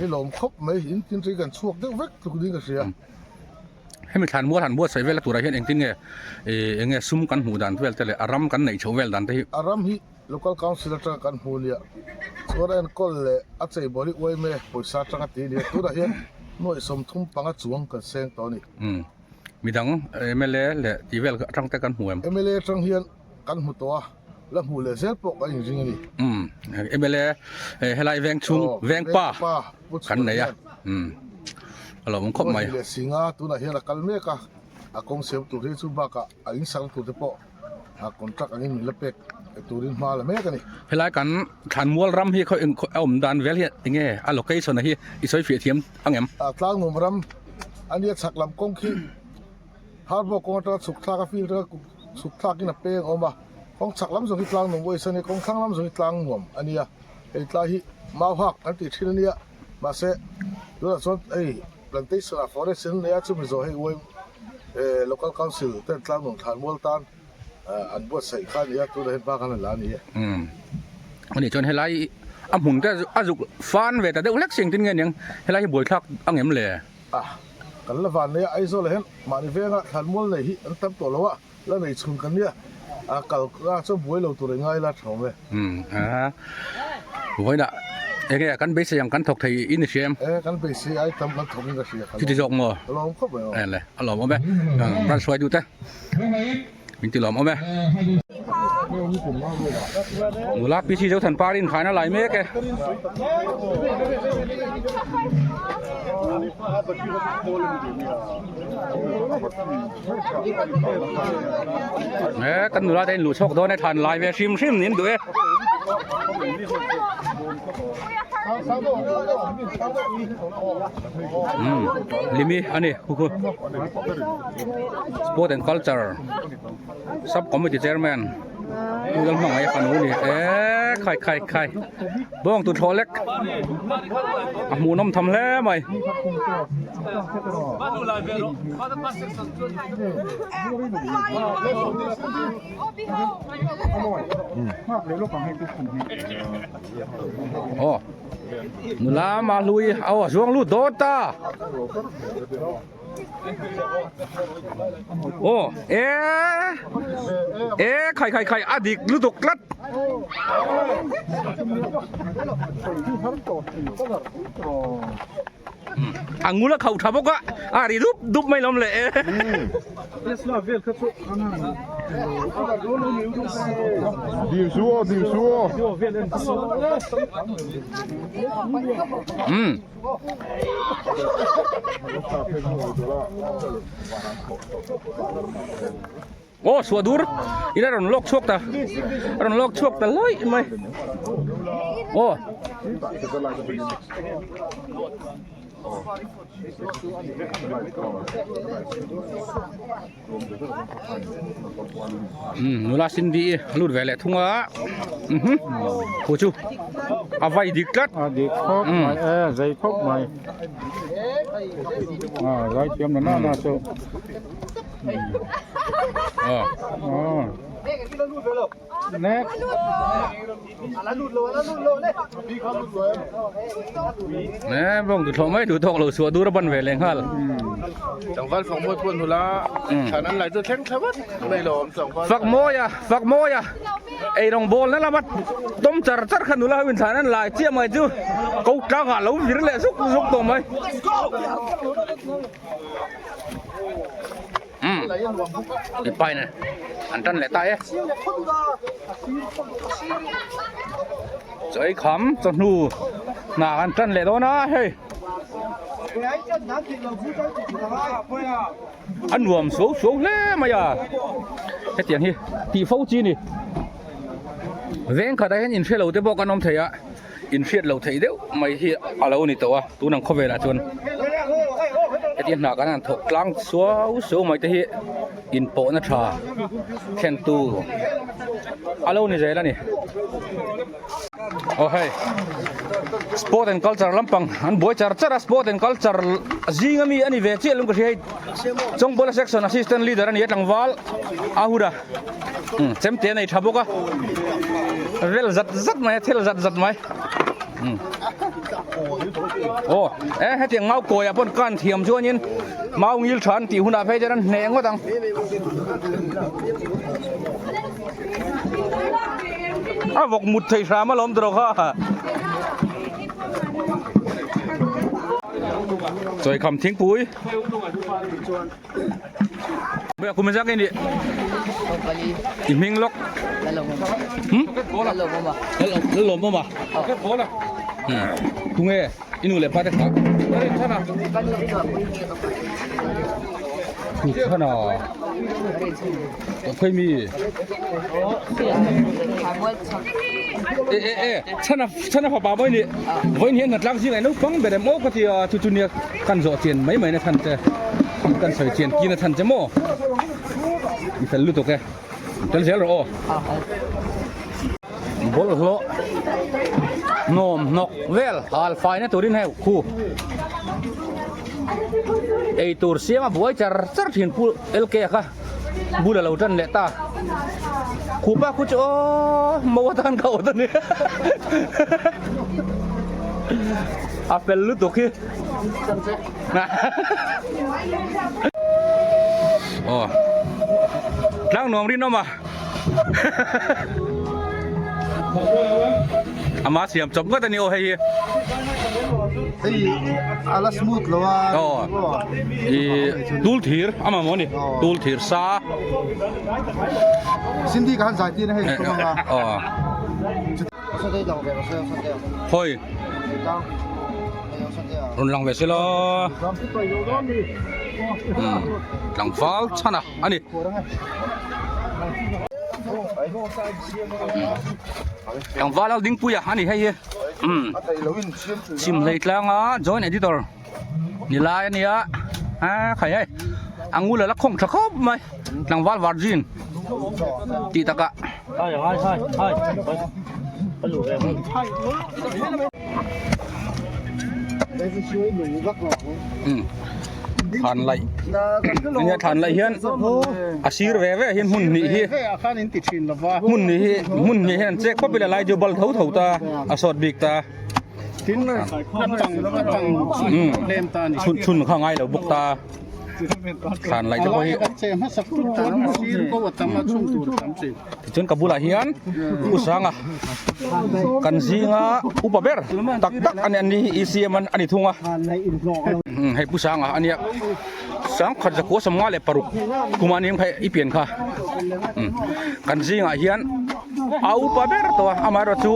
i lawm khawp mai in tin ri kan chhuak deuh vek tluk ding ka hria. Hemi thlan mual han buatsaih vel a turah hian engtin nge eng nge sum kan hmuh dan vel te leh a ram kan neih chhoh vel dan te hi. A ram hi Local Council atanga kan hmu nia chuan a enkawl leh a cheibawl hi uaime pawisa atanga ti nia tunah hian nuaih 35 chuang kan seng tawh a ni. Midang mla leh tih vel atang te kan hmu em? Mla atang hian kan hmu tawh a, la hmuh leh zel pawh kan inring a ni. Mla helai veng chhung veng pa kan nei a, a lo awm khawp mai. Leh Singa tunah hian a kal mek a, a kawng siam tur hi chu bakah a insang tur te pawh a contract angin min la pek turin hma la mek a ni. Helai kan Thlanmual ram hi khaw a awm dan vel hi enge a location a hi i sawi fiah thiam ang em? A Tlangnuam ram a nia chhak lam kawng khi Harbawk kawng atanga chhuk thlak a field atanga chhuk thlakin a peng a awm a, kawng chhak lam zawng hi Tlangnuam Waste a nia, kawng thlang lam zawng hi Tlangnuam a nia, hei tlai hi Mauhak kan tih thin a nia, mahse tunah chuan hei plantation ah forest in nia chumi zawh hei uai local council ten Tlangnuam Thlanmual tan an buatsaih kha a ni a, tunah hian hma khan a la a ni e. Umm ani chuan helai a hmun te a zuk fan ve ta deuh hlek si engtin nge niang helai hi buaithlak ang em le? A, kan la van nei a, Aizawl ah hian mahni venga thlanmual nei hi an tam tawh lo a, la nei chhun kan nia, a kal a chuan buai lo tur i ngai la tha awm e. Umm a, vawiinah enge kan beisei ang kan thawk thei in i hria em? E, kan beisei ai tam kan thawk in ka hria. Chuti zawk maw? Ka lawm khawp mai aw. E le, a lawm awm e, ran hruai duh te. Min ti lawm awm e. Nula PC Zothan par in khaina lai mek e. E kan nula te in luh chhawk dawn e than lai ve hrim hrim nin duh e. Limi ani khu khu. Sport and Culture Sub Committee Chairman Pu Lalhmangaih fanu a ni e khai khai khai bawng tut hlawh lek a hmuhnawm tham hle mai. Aw nula Mahlui aw a zuang lut dawt ta. Aw e e khai khai khai a dik lutuk tlat a ngul a khauh tha bawk a a ri dup dup mai lawm le e um Aw suah dur in a rawn lawk chhuak ta a rawn lawk chhuak ta lawih mai aw Nula Cindy i a lut ve leh thung a khu chu a vai dik tlat a dik khawp mai e zei khawp mai a zai thiam na na chu a. Nè bawng duhthawh mai duh tawk lo chhuah dur a ban ve leh nghal. Tlangval fak mawi pawh nula thlan an lai chu thleng thla vat mai lo awm tlangval. Fak mawi a fak mawi a eirawng bawl na lama tawm char char kha nula ho in thlan an lai chiah mai chu ko tlang ah lo vir leh zuk zuk tawh mai. Umm mipa in an tan leh ta e chaw ei kham chawhnu hna an tan leh dawn a hei a nuam suau suau hle mai a hetiang hi tih fo chi a ni veng khatah hian inhre lo te pawh kan awm thei a. Inhriat loh theih deuh mai hi a lo ni tawh a, tun ang khawvelah chuan hetia hna kan han thawk tlang suau suau mai te hi inpawhna tha thlentu a lo ni zel a ni. Aw hei sport and culture lampang an buai char char a sport and culture zinga mi a ni ve chiah lung ka hria hei Chawngbawla section assistant leader a ni a tlangval a hut a. Chemte a nei tha bawk a vel zat zat mai a thel zat zat mai aw e hetiang mau kawiah pawn kan thiam chuanin mau ngil tha an tih hunah phei chuan an hneh ngawt ang a vawk mut thei hram alawm tawh kha. Chawikham thingpui. Kum zak ini i hming lawk lalawm awm a tunge i nu leh pa te kha thana khawi mi e e e chhana chhana fapa mawi ni vawiin hian hnatlang zingah naupang ber em aw ka ti a chu chu nia kan zawh chian mai mai na chhan che kan sawi chian kin a chhan che maw i fel lutuk e tel zel rawh aw bawlhhlawh hnawm hnawk vel hal fai na turin hei khu eitur siam a buai char char thin pu LK a kha bul a lo tan leh ta khupa khu chu aw mo atan ka awt a ni a fel lutuk hi aw tlang nuam rinawm a ama siam chawp ngawt a ni aw hei hi hei ala smooth lo a aw i tul thir ama maw ni tul thir sa Cindy ka han zai tir a hei tum anga aw hawi rawn lang ve se la tlangval chhan a a ni. Tlangval al dingpuia a ni hei hi Chhimhlei tlanga joint editor ni lai a nia a khai hei a ngul a la khawng tha khawp mai tlangval virgin tih takah. Thlan laih nia thlan laih hian a sir ve ve hian hmun hnih hi hmun hnih hi hmun hnih hian an chek pawp ila lai chu bal tho tho ta a sawt bik ta chhun chhun kha ngai lo bawk ta. Thlan laih te pawh hi tichuan ka bulah hian U Sanga kan zinga upa ber tak tak a ni an ni hi ECM a ni thung a hei Pu Sanga a nia sangkhat zakua sawmnga leh paruk kuma nia kha i pian kha kan zingah hian a upa ber tawh a amaherawhchu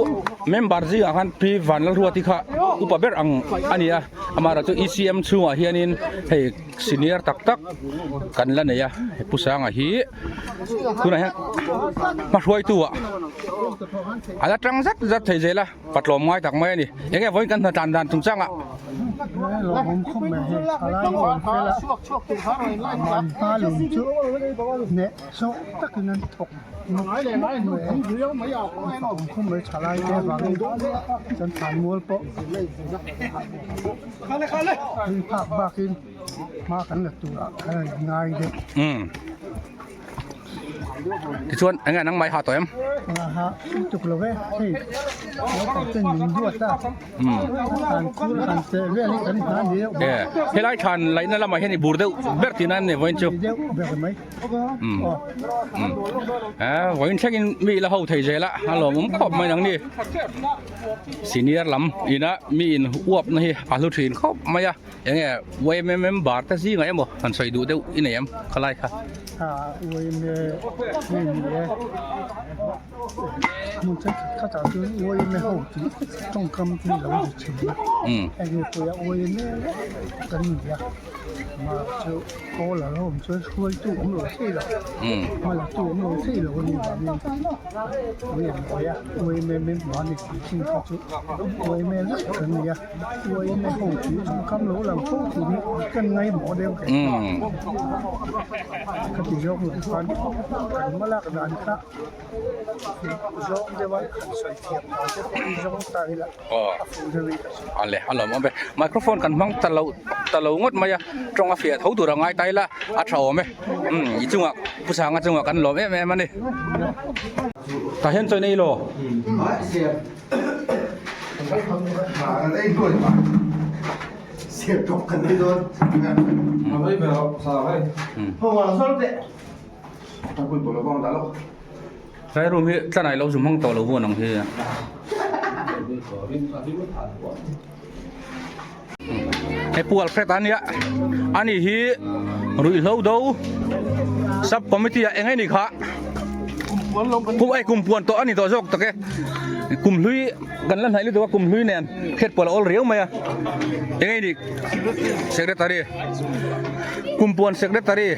member zingah khan Pi Vanlalruati kha upa ber ang a ni a. Amaherawh chu ECM chhungah hianin hei senior tak tak kan la nei a he Pu Sanga hi tunah hian hmahruaitu ah a la tang zat zat thei zel a patlawm ngai tak mai a ni eng nge vawiin kan hna tlan dan chungchang ah. Tichuan eng nge nangmah i ha tawh em? Ha tuk lo e, hei naupang ten min duat a, han khur han cheh vel hi kan hna ni deuh E, helai thlan laihna lamah hian i bur deuh ber tihna em ni vawiin chu? Deuh ber mai. Um um e vawiin thlengin mi la ho thei zel a, a lawmawm khawp mai nang ni. Senior lam ina mi in uap na hi a hlu thin khawp mai a. Enge YMM member te zingah emaw han sawi duh deuh i nei em khalai kha? A YMA nge ni e hmun thenkhat khatah chuan YMA ho tih tawngkam hi lo ri thin a heng pawia YMA vek kan ni a mah chu pawl a lo awm chuan hruaitu awm lo thei lo hma la tu awm lo thei lo a nih vangin ui an buai a YMA member a ni tih chin kha chu YMA vek kan ni a. Ale a lawm awm e microphone kan hmang ta lo ta lo ngawt mai a tawng a fiah tho tur a ngai ta ila a tha awm e umm i chungah pu sanga chungah kan lawm em em a ni tah hian chawi nei law. Tlai room hi tlanai lo zu hmang tawh lo vuan ang hi. Hei Pu Alfred a nia ani hi ruihhlo do sub committee ah eng nge ni kha kum ei kum puan tawh a ni tawh zawk tak e kum hlui kan la hnaih lutuk a kum hlui nen hriat pawh a awl riau mai a eng nge ni secretary kum puan secretary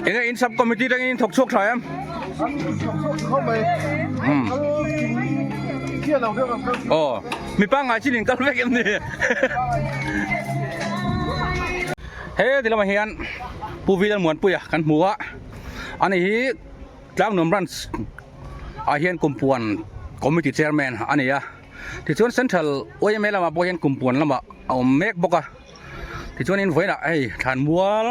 eng nge in sub committee atangin in thawk chhuak tha em. Aw mi pangngai chin in kal vek em ni he ti lamah hian Pu Vilan Muanpuia kan hmu a ani hi Tlangnuam branch ah hian kumpuan committee chairman a ni a tichuan central yma lamah pawh hian kumpuan lamah a awm mek bawk a. Tichuanin vawiinah hei thlanmual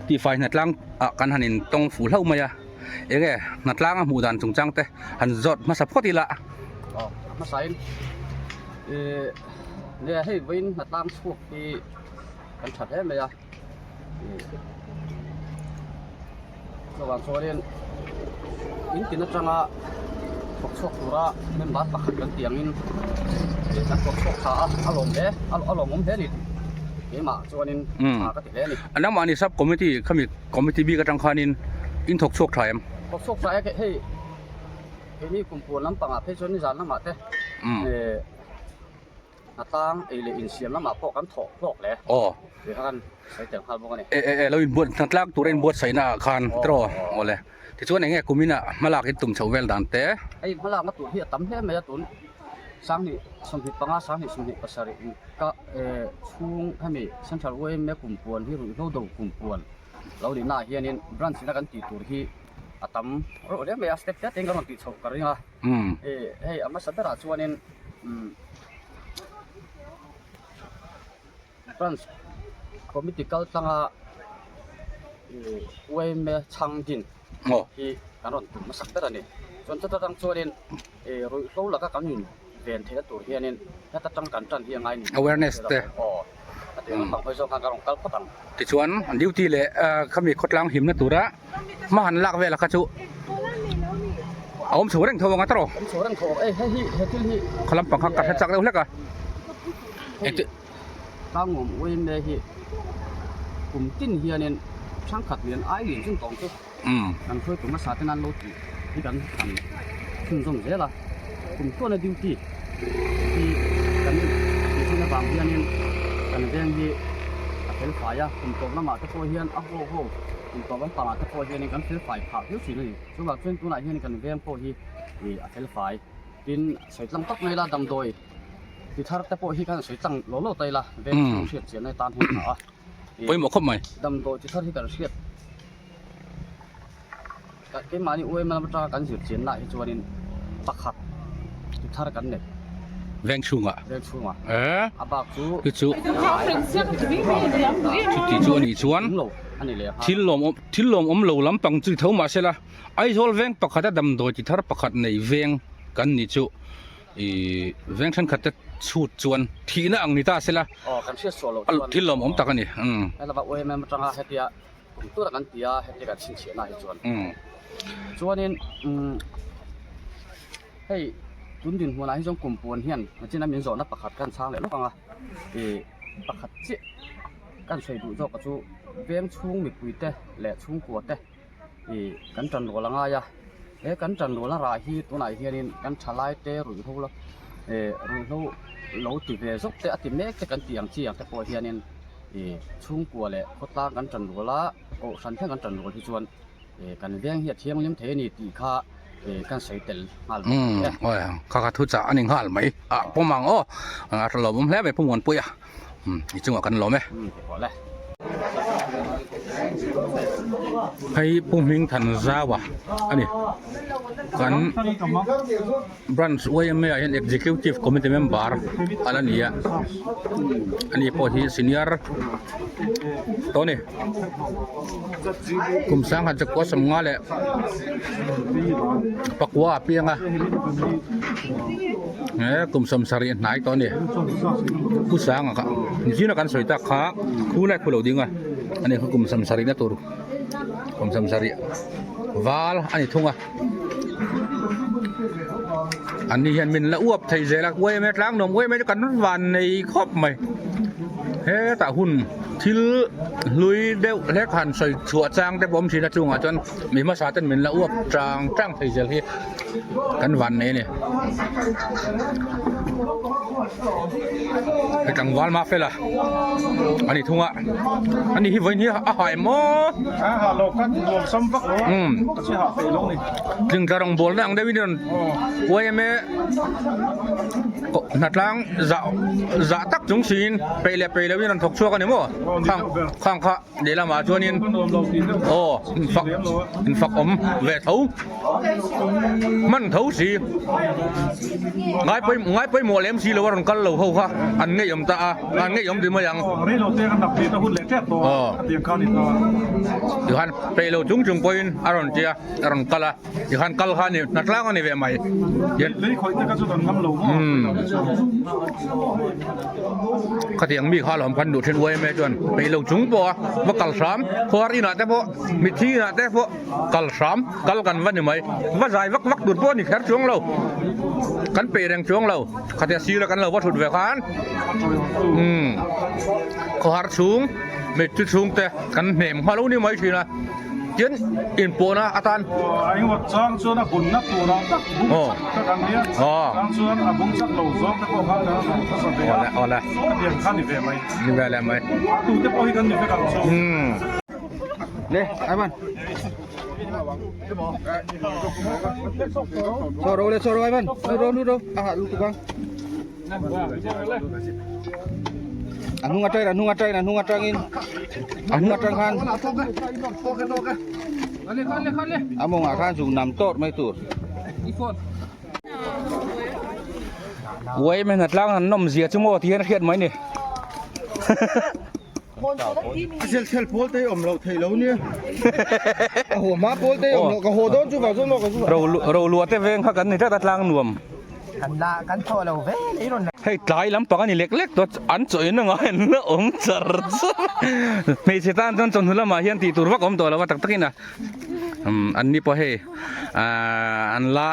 tihfai hnatlang ah kan han in tawng fuh hlauh mai a, enge hnatlang a hmuh dan chungchang te han zawt hmasa phawt ila. Aw hmasain ih nia hei vawiin hnatlang chhuak hi kan tha hle mai a ih chuvang chuanin in tin atanga thawk chhuak tura member pakhat kan tih angin kan thawk chhuak tha a a lawm hle a lawmawm hle a ni keimah chuanin tha ka ti hle a ni. A nangmahni sub committee khami committee bik atang khanin in thawk chhuak tha em? Thawk chhuak tha e hei keini kumpuan lampangah phei chuan nizan lamah te eh A tlang ei leh insiam lamah pawh kan thawh hlawk hle. Aw. Tih kha kan sawi tel nghal bawk a ni. E e e lo inbuat hna tlak tura inbuatsaih naah khan tiraw aw le. Tichuan eng nge kumin ah hmalak in tum chhoh vel dan te? Hei hmalakna tur hi a tam hle mai a tun 2025 2027 in ka e chhung hemi Central YMA kumpuan hi ruihhlo do kumpuan lo nih naah hianin branch ina kan tih tur hi a tam reuh hle mai a step te te in kan rawn tih chhoh ka ring a. E hei a hmasa berah chuanin umm branch committee kal tlanga ih yma chhang din hi kan rawn tum hmasak ber a ni chuan chuta tang chuanin ih ruihhlo laka kan in ven theihna tur hianin heta tang kan tan hi a ngai ni awareness te aw a tih ang pang hawi zawk khan kan rawn kal phawt ang. Tichuan duty leh khami khawtlang himna tura hma han lak vel a kha chu a awm chho reng tho ang a tawrh awm chho reng tho ei hei hi he thil hi khaw lampang kha ka hre chak deuh hlek a hei tlangawm uaime hi kum tin hianin ṭhangkhat lian ai lian chung tawng chu kan hruaitu hmasa ten an lo tih hi kan han chhunzawm zel a kum tluana duty hi kan tih thin avang hianin kan veng hi a fel fai a kum tawp lamah te pawh hian a haw haw kum tawp lampangah te pawh hianin kan fel fai phah viau thin a ni chuvang chuan tunah hian kan veng pawh hi ih a fel fai tin sawi tlang tawp mai ila damdawi ti thar te pawh hi kan sawi tlang lo lo ta ila veng chhung hriat chian na tan hian a tha a. Pawimawh khawp mai. Damdawi chi thar hi kan hriat keimahni UML atanga kan zir chian lah hi chuanin pakhat chi thar kan nei. Veng chhungah. Veng chhungah. Eh. A bak chu. Chu chu. Chuti chu a nih chuan. Lo. ani leh nghal. Thil lawm thil lawm awm lo lampang chu tho mahse la Aizawl veng pakhata damdawi ti thar pakhat nei veng kan ni chu ih veng thenkhat te chhut chuan thihna ang ni ta se la Aw kan hriat suah loh chuan thil lawm awm tak a ni umm. Helama UMM atanga hetia kum tura kan ti a hetia kan chhinchhiahna hi chuan chuanin umm hei tun dinhmunah hi chuan kum puan hian nachina min zawhna pakhat kan chhang leh lawk ang a ih pakhat chiah kan sawi duh zawk chu veng chhung mipui te leh chhungkua te ih kan tan rual a ngai a he kan tan rualna rah hi tunah hianin kan thalai te ruihhlo la ih ruihhlo lo ti ve zawk te a ti mek te kan tih ang chi ang te pawh hianin ih chhungkua leh khawtlang kan tan rual a kohhran thleng kan tan rual hi chuan ih kan veng hi a thianghlim thei a ni tih kha ih kan sawi tel nghal bawk a ni e. Umm kha kha thu chah a ni nghal mai a pawm ang aw a lawmawm hle mai Pu Muanpuia. I chungah kan lawm e. Hei Pu Hming Than Zau a ani. Kan branch YMA ah hian executive committee member a la ni a. Ani pawh hi senior tawh a ni. Kum sangha chakua sawmnga leh pakua a piang a. He kum sawmsarih hnai tawh a ni. Pu Sanga kha zina kan sawi tak kha khu lai khu lo ding a ani kha kum sawmsarih na tur kum sawmsarih val a ni thung a an ni hian min la uap thei zel a uaime tlang nuam uaime chu kan van nei khawp mai hetah hun thil hlui deuh hlek han sawi chhuah chang te pawh awm thin a chungah chuan mi hmasa ten min la uap chang chang thei zel hi. Kan van nei a ni. Hei tlangval mah fel a a ni thung a a ni hi vawiin hi a ha em aw A ha lo kha nuam sam vak lo a ka che ha peih lo ni. Tlingtla rawngbawl na ang deuhin i rawn uai em e hnatlang zah zah tak chung siin peih leh peih loin rawn thawk chhuak a ni maw khang khang kha lehlamah chuanin aw infak infak awm ve tho. Hman tho si ngai pawi ngai pawimawh lem si lo a rawn kal lo ho kha an ngeiawm ta a an ngeiawm ti mai ang aw tikhan peih lo chung chung pawhin a rawn tia a rawn kal a tikhan kal kha a ni hnatlang a ni ve mai umm khatiang mi kha alawm khan duh thin uaime chuan peih lo chung pawh a va kal hram khuar inah te pawh mitthi inah te pawh. Kal hram, kal kan va ni mai. Va zai vak vak tur pawh a ni kher chuang lo. Kan peih reng chuang lo. Khatia sira kan lo va thut ve khan umm khawhar chhung mitthi chhung te kan hnem nghal lo ni mai thin a. Tin inpawhna atan. A engemaw chang chuan a bunna turah tak bung chak tak an nia. Chang chuan a bung chak lo zawng te pawh khan kan rawn hmasa ve a. Khatiang kha ni ve mai. Ni ve leh mai. Tute pawh hi kan ni vek ang chu. Le, ai man. Cho ro le, cho ro ai man. Nu ro, nu ro. A ha lu tu bang. An hnung atangin, an hnung atangin, an hnung atangin. An hnung atang khan. A mawngah khan zuk nam tawt mai tur. Uai, hmel tlang an nawm zia chu maw ti hian a hriat mai ni. A sel sel pawl te awm loh theih lo nia. A haw hma pawl te awm loh ka haw dawn chu vang chuan maw ka zu. Ro lua te veng kha kan ni tlat a tlang nuam. Kan la kan thaw lo ve lei rawn. Hei tlai lampang a ni lek lek tawh an chaw in anga an la awm char char. Hmeichhe tan chuan chawhnu lamah hian tih tur vak awm tawh lo a tak takin a an ni pawh hei an la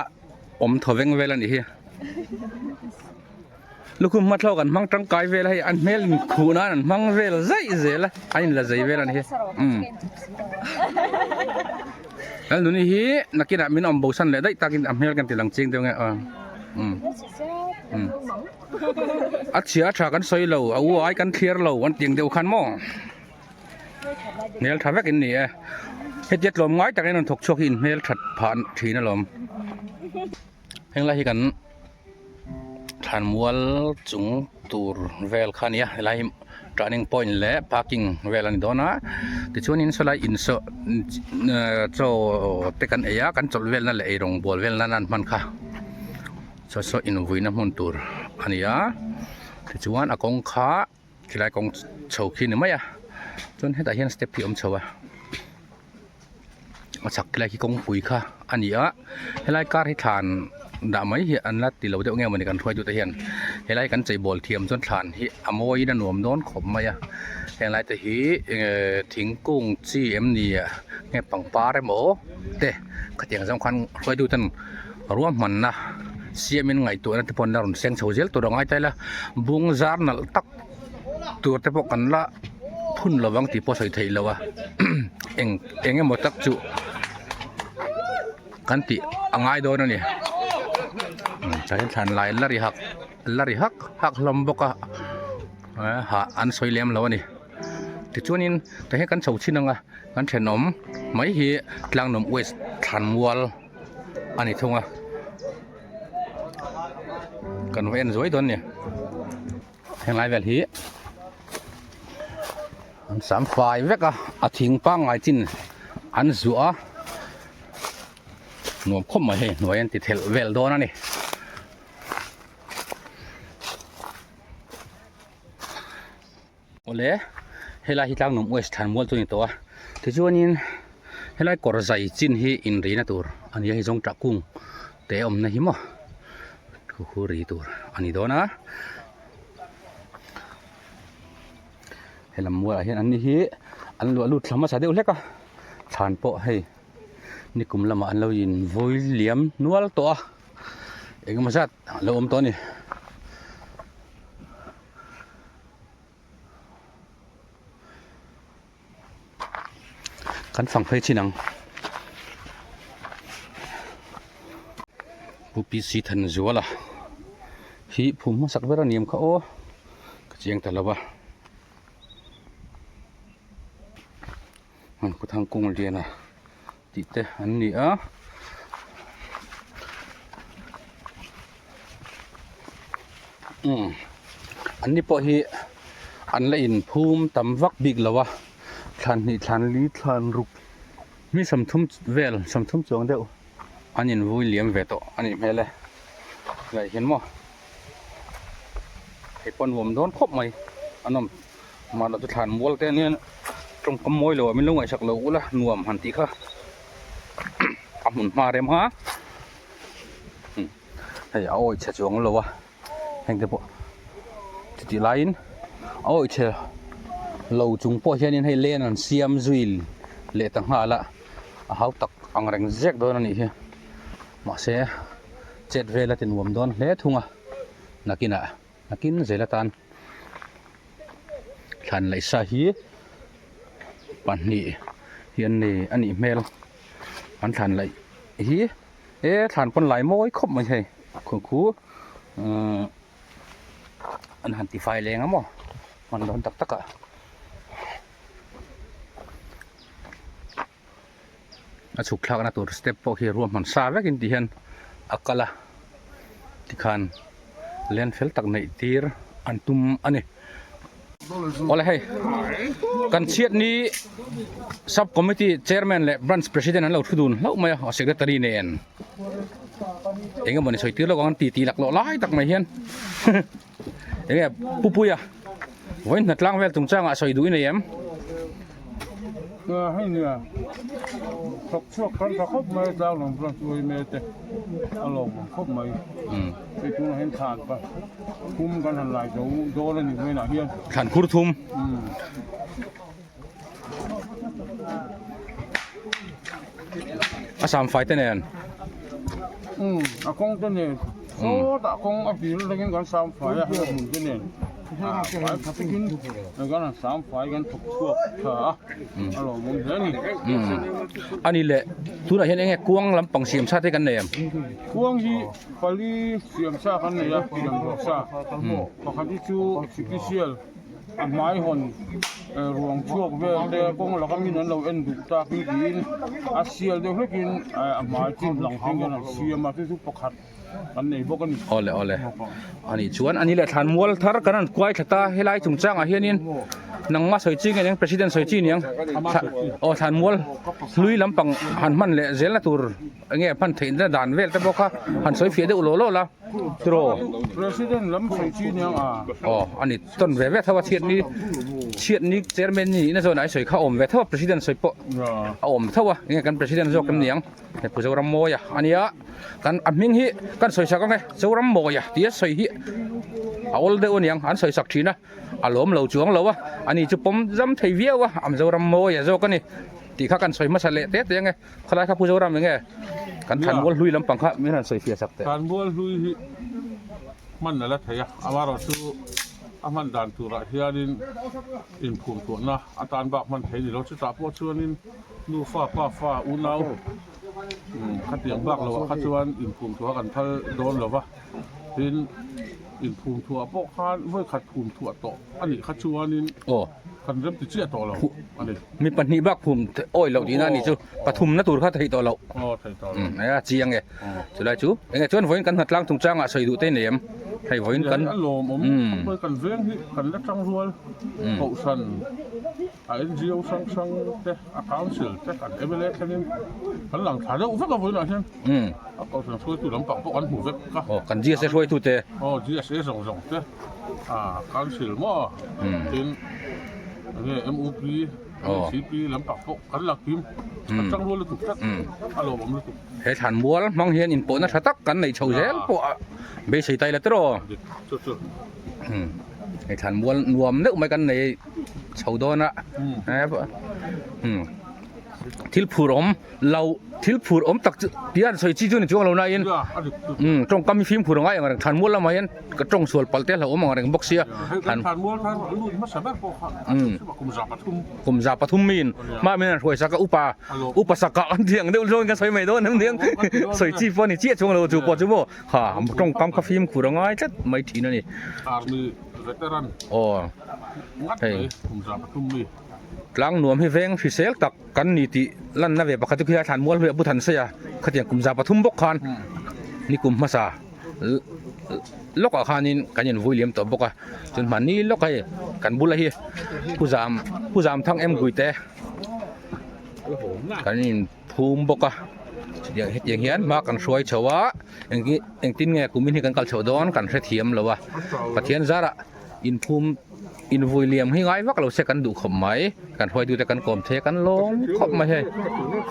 awm thaw veng vel a nih hi. Lukhum hmathlawk an hmang tangkai vel a hei an hmel in khuh nan an hmang vel zaih zel a an in la zei vel a ni hi umm Lalnuni hi nakinah min awm bo san leh daih takin a hmel kan ti lang ching deuh nge aw umm umm a chhia a tha kan sawi lo a u ai kan thliar lo an tiang deuh khan maw hmel tha vek in ni e hetia tlawm ngai takin an rawn thawk chhuak hi in hmel that phah thin alawm heng lai hi kan. Thlanmual chung tur vel kha a ni a helai hi turning point leh parking vel a ni dawn a tichuanin sawlai in saw chaw te kan ei a kan chawlh velna leh eirawng bual vel nan an hman kha saw saw invuina hmun tur a ni a tichuan a kawng kha khilai kawng chho khi a ni mai a chuan hetah hian step hi a awm chho a. A chhak khi lai khi kawngpui kha a ni a helai kar hi thlan dah mai hi an la ti lo deuh nge mawni kan hruai tute hian helai kan cheibawl thiam chuan thlan hi a mawiin a nuam dawn khawp mai a heng lai te hi ehh thingkung chi em ni nge pangpar emaw te khatiang zawng khan hruaitu ten ruahmanna siamin ngaihtuahna te pawh an la rawn seng chho zel tur a ngai ta ila bung zar nalh tak tur te pawh kan la phun lo vang tih pawh sawi theih loh a eng eng emaw tak chu kan tih a ngai dawn a ni tah hian thlan lai la ri hak la ri hak hak hlawm bawk a hah an sawi lem lo a ni tichuanin tah hian kan chho chhin ang a kan thenawm mai hi Tlangnuam West Thlanmual a ni thung a kan va en zuai dawn a ni. Henglai vel hi an sam fai vek a a thing pangngai chin an zuah a nuam khawp mai hei hnuai an ti thelh vel dawn a ni. Awle helai hi Tlangnuam West Thlanmual chu a ni tawh a tichuanin helai kawr zai chin hi inrina tur a ni a hei zawng tah kung te awmna hi maw khu khu ri tur a ni dawn a helam mualah hian an ni hi an luah lut thla hmasa deuh hlek a thlan pawh hei nikum lamah an lo in vawi liam nual tawh a engemaw zat a lo awm tawh a ni. Kan fang phei chin ang. Pu PC Thanzuala hi phum hmasak ber a niam kha aw ka chiang ta lo va. Hman kut hang kung lian a tih te an ni a. Umm an ni pawh hi an la inphum tam vak bik lo a thlan hnih thlan li thlan ruk mi 30 vel 30 chuang deuh an invui liam ve tawh a nih hmel e ngaih hian maw hei pawh nuam dawn khawp mai a nawm mahni chu thlan mual te anian tawngkam mawi lo ah min lo ngaihsak lo ula nuam han tih kha a hmun hma rem a hei a awi chhe chuang lo a heng te pawh chutih laiin a awi chhe lo chung pawh hianin hei len an siam zui leh ta nghal a a hau tak ang reng zek dawn a nih hi mahse chet vel a ti nuam dawn hle thung a nakinah nakin zel atan thlan laih sa hi pahnih hi an nei a nih hmel an thlan laih hi e thlan pawn lai mawi khawp mai hei khu khu umm an han tifai leng a maw hman dawn tak tak ah. A chhuk thlakna tur step pawh khi ruahman sa vekin ti hian a kal a tikhan len fel tak neih tir an tum a ni. Awle hei kan chhiatni sub committee chairman leh branch president an lo thu dun hlauh mai a secretary nen eng emawni sawi tir lawk ang an ti ti laklawh lai tak mai hian enge Pupuia vawiin hna tlang vel chungchangah sawi duh i nei em? Hei nia thawk chhuak kan tha khawp mai tlang lam branch uaime te a lawmawm khawp mai hei tunah hian thlan pa thum kan han lai zo dawn a ni vawiinah hian thlan khur thum a sam fai te nen a kawng te nen sawtah kawng a hlir atangin kan sam fai a hmun te nen fai tha takin kan han sam fai kan thawk chhuak tha a a lawmawm hle a ni ani leh tunah hian enge kuang lampang siam sa te kan nei em kuang hi pali siam sa kan nei a siam zawh sa pakhat hi chu sipisial A hmai hawn ruang chhuak vel te kawng laka min an lo en duh tak hi tiin a sial deuh hlekin a hmai chin lang thleng hian an siam a chu chu pakhat kan nei bawk a ni. Awle awle ani chuan ani leh thlan mual thar kan han kuai thla ta helai chungchangah hianin nangma sawi chi nge niang president sawi chi niang aw thlan mual hlui lampang han hman leh zelna tur Enge hman theih na dan vel te pawh kha han sawi fiah deuh law law la tiraw. President lam sawi chi nia a. Aw ani tawn ve ve tho a chhiat ni. Chhiatni chairman ni nihna zawn ah i sawi kha a awm ve tho a president sawi pawh a awm tho a enge kan president zawk em ni ang he Pu Zorammawia a nia kan a hming hi kan sawi sak ang e Zorammawia tih a sawi hi a awl deuh a niang an sawi sak thin a a lawm lo chuang lo a ani chu pawm zam thei viau a a Zorammawia zawk a ni tih kha kan sawi hmasa leh te te ang e khawlai kha Pu Zoram enge kan Thanmual hlui lampang kha min han sawi fiah sak teh. Thanmual hlui hi hman a la thei a amaherawhchu A hman dan turah hianin inphum tuahna atan bak hman thei ni lo. Chutah pawh chuanin nufa, pafa, unau khatiang bak loah kha chuan inphum thuah kan phal dawn lo va. Tin, inphum thuah pawh khan vawikhat phum thuah tawh a nih kha chuanin kan remti chiah tawh lo a ni. Mi pahnih bak phum awi loh tihna a nih chu pathumna tur kha theih tawh loh. Aw theih tawh loh. A chiang e. Chulai chu enge chuan vawiin kan hnatlang chungchangah sawi duh te nei em? Hei vawiin kan A lawmawm khawp mai kan veng hi kan la tang rual kohhran a NGO hrang hrang te a council te kan mla thlengin kan lang thla deuh vek a vawiinah hian a kohhran hruaitu lampang pawh kan hmu vek a. Aw kan GSA hruaitu te. Aw GSA zawng zawng te a council maw tin enge MUP MCP lampang pawh kan la kim kan tang rual lutuk tlat a lawmawm lutuk. He thlanmual hmang hian inpawhna tha tak kan neih chho zel pawh a beisei tai la tiraw. Hei thlanmual nuam deuh mai kan nei chho dawn a. Thil phur awm lo thil phur awm tak chu tia an sawi chi chu ni chuang lo nain tawngkam hi fimkhur a ngai ang reng thlanmual lamah hian ka tawng sual palh te a hlauhawm ang reng bawk sia. Kum za pathum miin hma min an hruai sak a upa Upa saka an tih ang deuh zawngin ka sawi mai dawn em niang sawi chi pawh a ni chiah chuang lo chu pawh chu maw ha tawngkam kha fimkhur a ngai tlat mai thin a ni. Army veteran aw ngat hei mai kum za pathum mi. Tlang nuam hi veng hrisel tak kan ni tih lanna ve pakhat chu khi a thlan mual hluiah Buthan Seia khatiang kum za pathum bawk khan ni kum hmasa lawkah khanin kan invui liam tawh bawk a chuan hmanni lawk hei kan bula hi Pu Zam Pu Zamthang em Guite Kan in phum bawk a chutiang hetiang hian hma kan hruai chho a engtin nge kumin hi kan kal chhoh dawn kan hrethiam lo a Pathian zarah inphum invui liam hi ngai vak lo se kan duh khawp mai kan hruaitute kan kawm thei a kan lawm khawp mai hei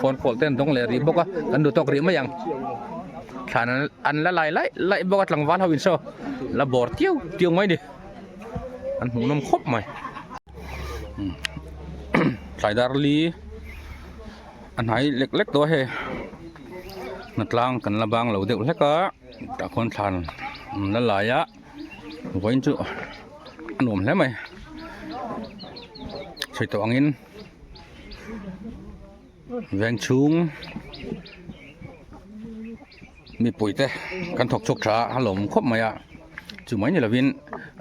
phone call te an dawng leh rih bawk a kan duh tawk rih mai ang thlan an la lai laih laih bawk a tlangval ho in saw la bawr tiu tiu mai ni an hmuhnawm khawp mai. Tlai dar li a hnai lek lek tawh a hei hnatlang kan la bang lo deuh hlek a tah khuan thlan an la lai a vawiin chu a nuam hle mai sawi tawh angin veng chhung mipui te kan thawk chhuak tha a lawm khawp mai a chu mai ni lovin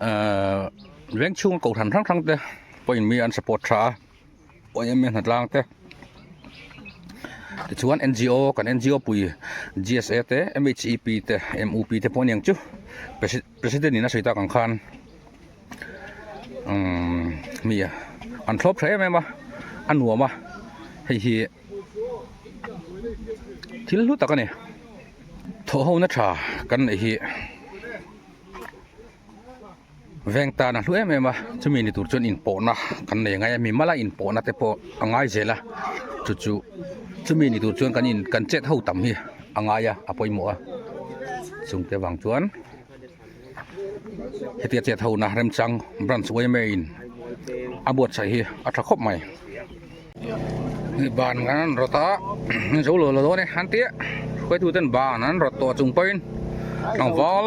ahh veng chhunga kohhran hrang hrang te pawhin mi an support tha a yma hnatlang te tichuan N G O kan N G O pui G S A te M H E P te M U P te pawh a niang chu president in a sawi tak ang khan umm mi an thlawp tha em em a a nuam a hei hi. Thil hlu tak a ni. Thawhhona tha kan neih hi veng tan a hlu em em a, chumi ni tur chuan inpawhna kan nei ngai a, mimal a inpawhna te pawh a ngai zel a, chu chu chumi ni tur chuan kan in kan chet ho tam hi a ngai a, a pawimawh a, chungte vang chuan hetia chet hona remchang branch yma in a buatsaih hi a tha khawp mai. Ban an rawt a zo lo lo dawn e an tia hruaitu ten ban an rawt tawh chung pawhin tlangval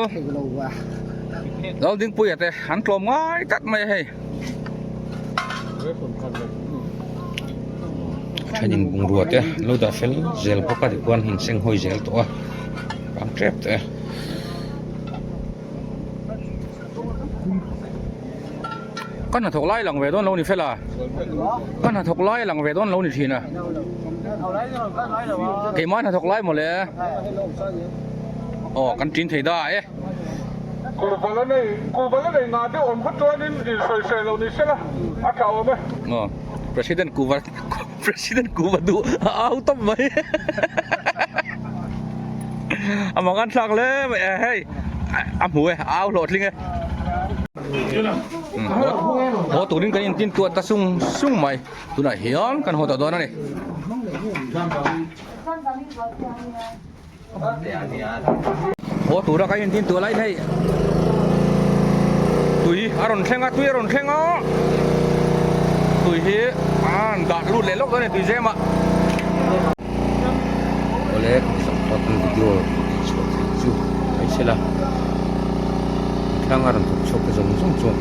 Laldingpuia te an tlawm ngai tlat mai a hei thenin bungrua te lo dah fel zel bawk a tichuan in seng hawi zel tawh a bang tep tawh e. Ka hnathawk lai lang ve dawn lo ni fel a, ka hnathawk lai lang ve dawn lo ni thin a, keimah hnathawk lai mawle aw kan tin thei da e. Kuhvala nei kuhvala nei ngah deuh awm kha chuanin insawisel lo ni sela a tha awm e. Aw President kuhva President kuhva duh a au tawp mai a mang an thlak hle mai e hei a hmu e a au hlawhtling e. Haw turin kan intin tuah ta sung sung mai. Tunah hian kan haw tawh dawn a ni. Haw tura kan intin tuah lai hei tui a rawn thleng a tui a rawn thleng a tui hi an dah lut leh lawk dawn a ni tui zem ah. Awle kan tlangval kan video tih chhuah theih chu mai se la thlang a rawn thawk chhuak te zawng zawng chuan.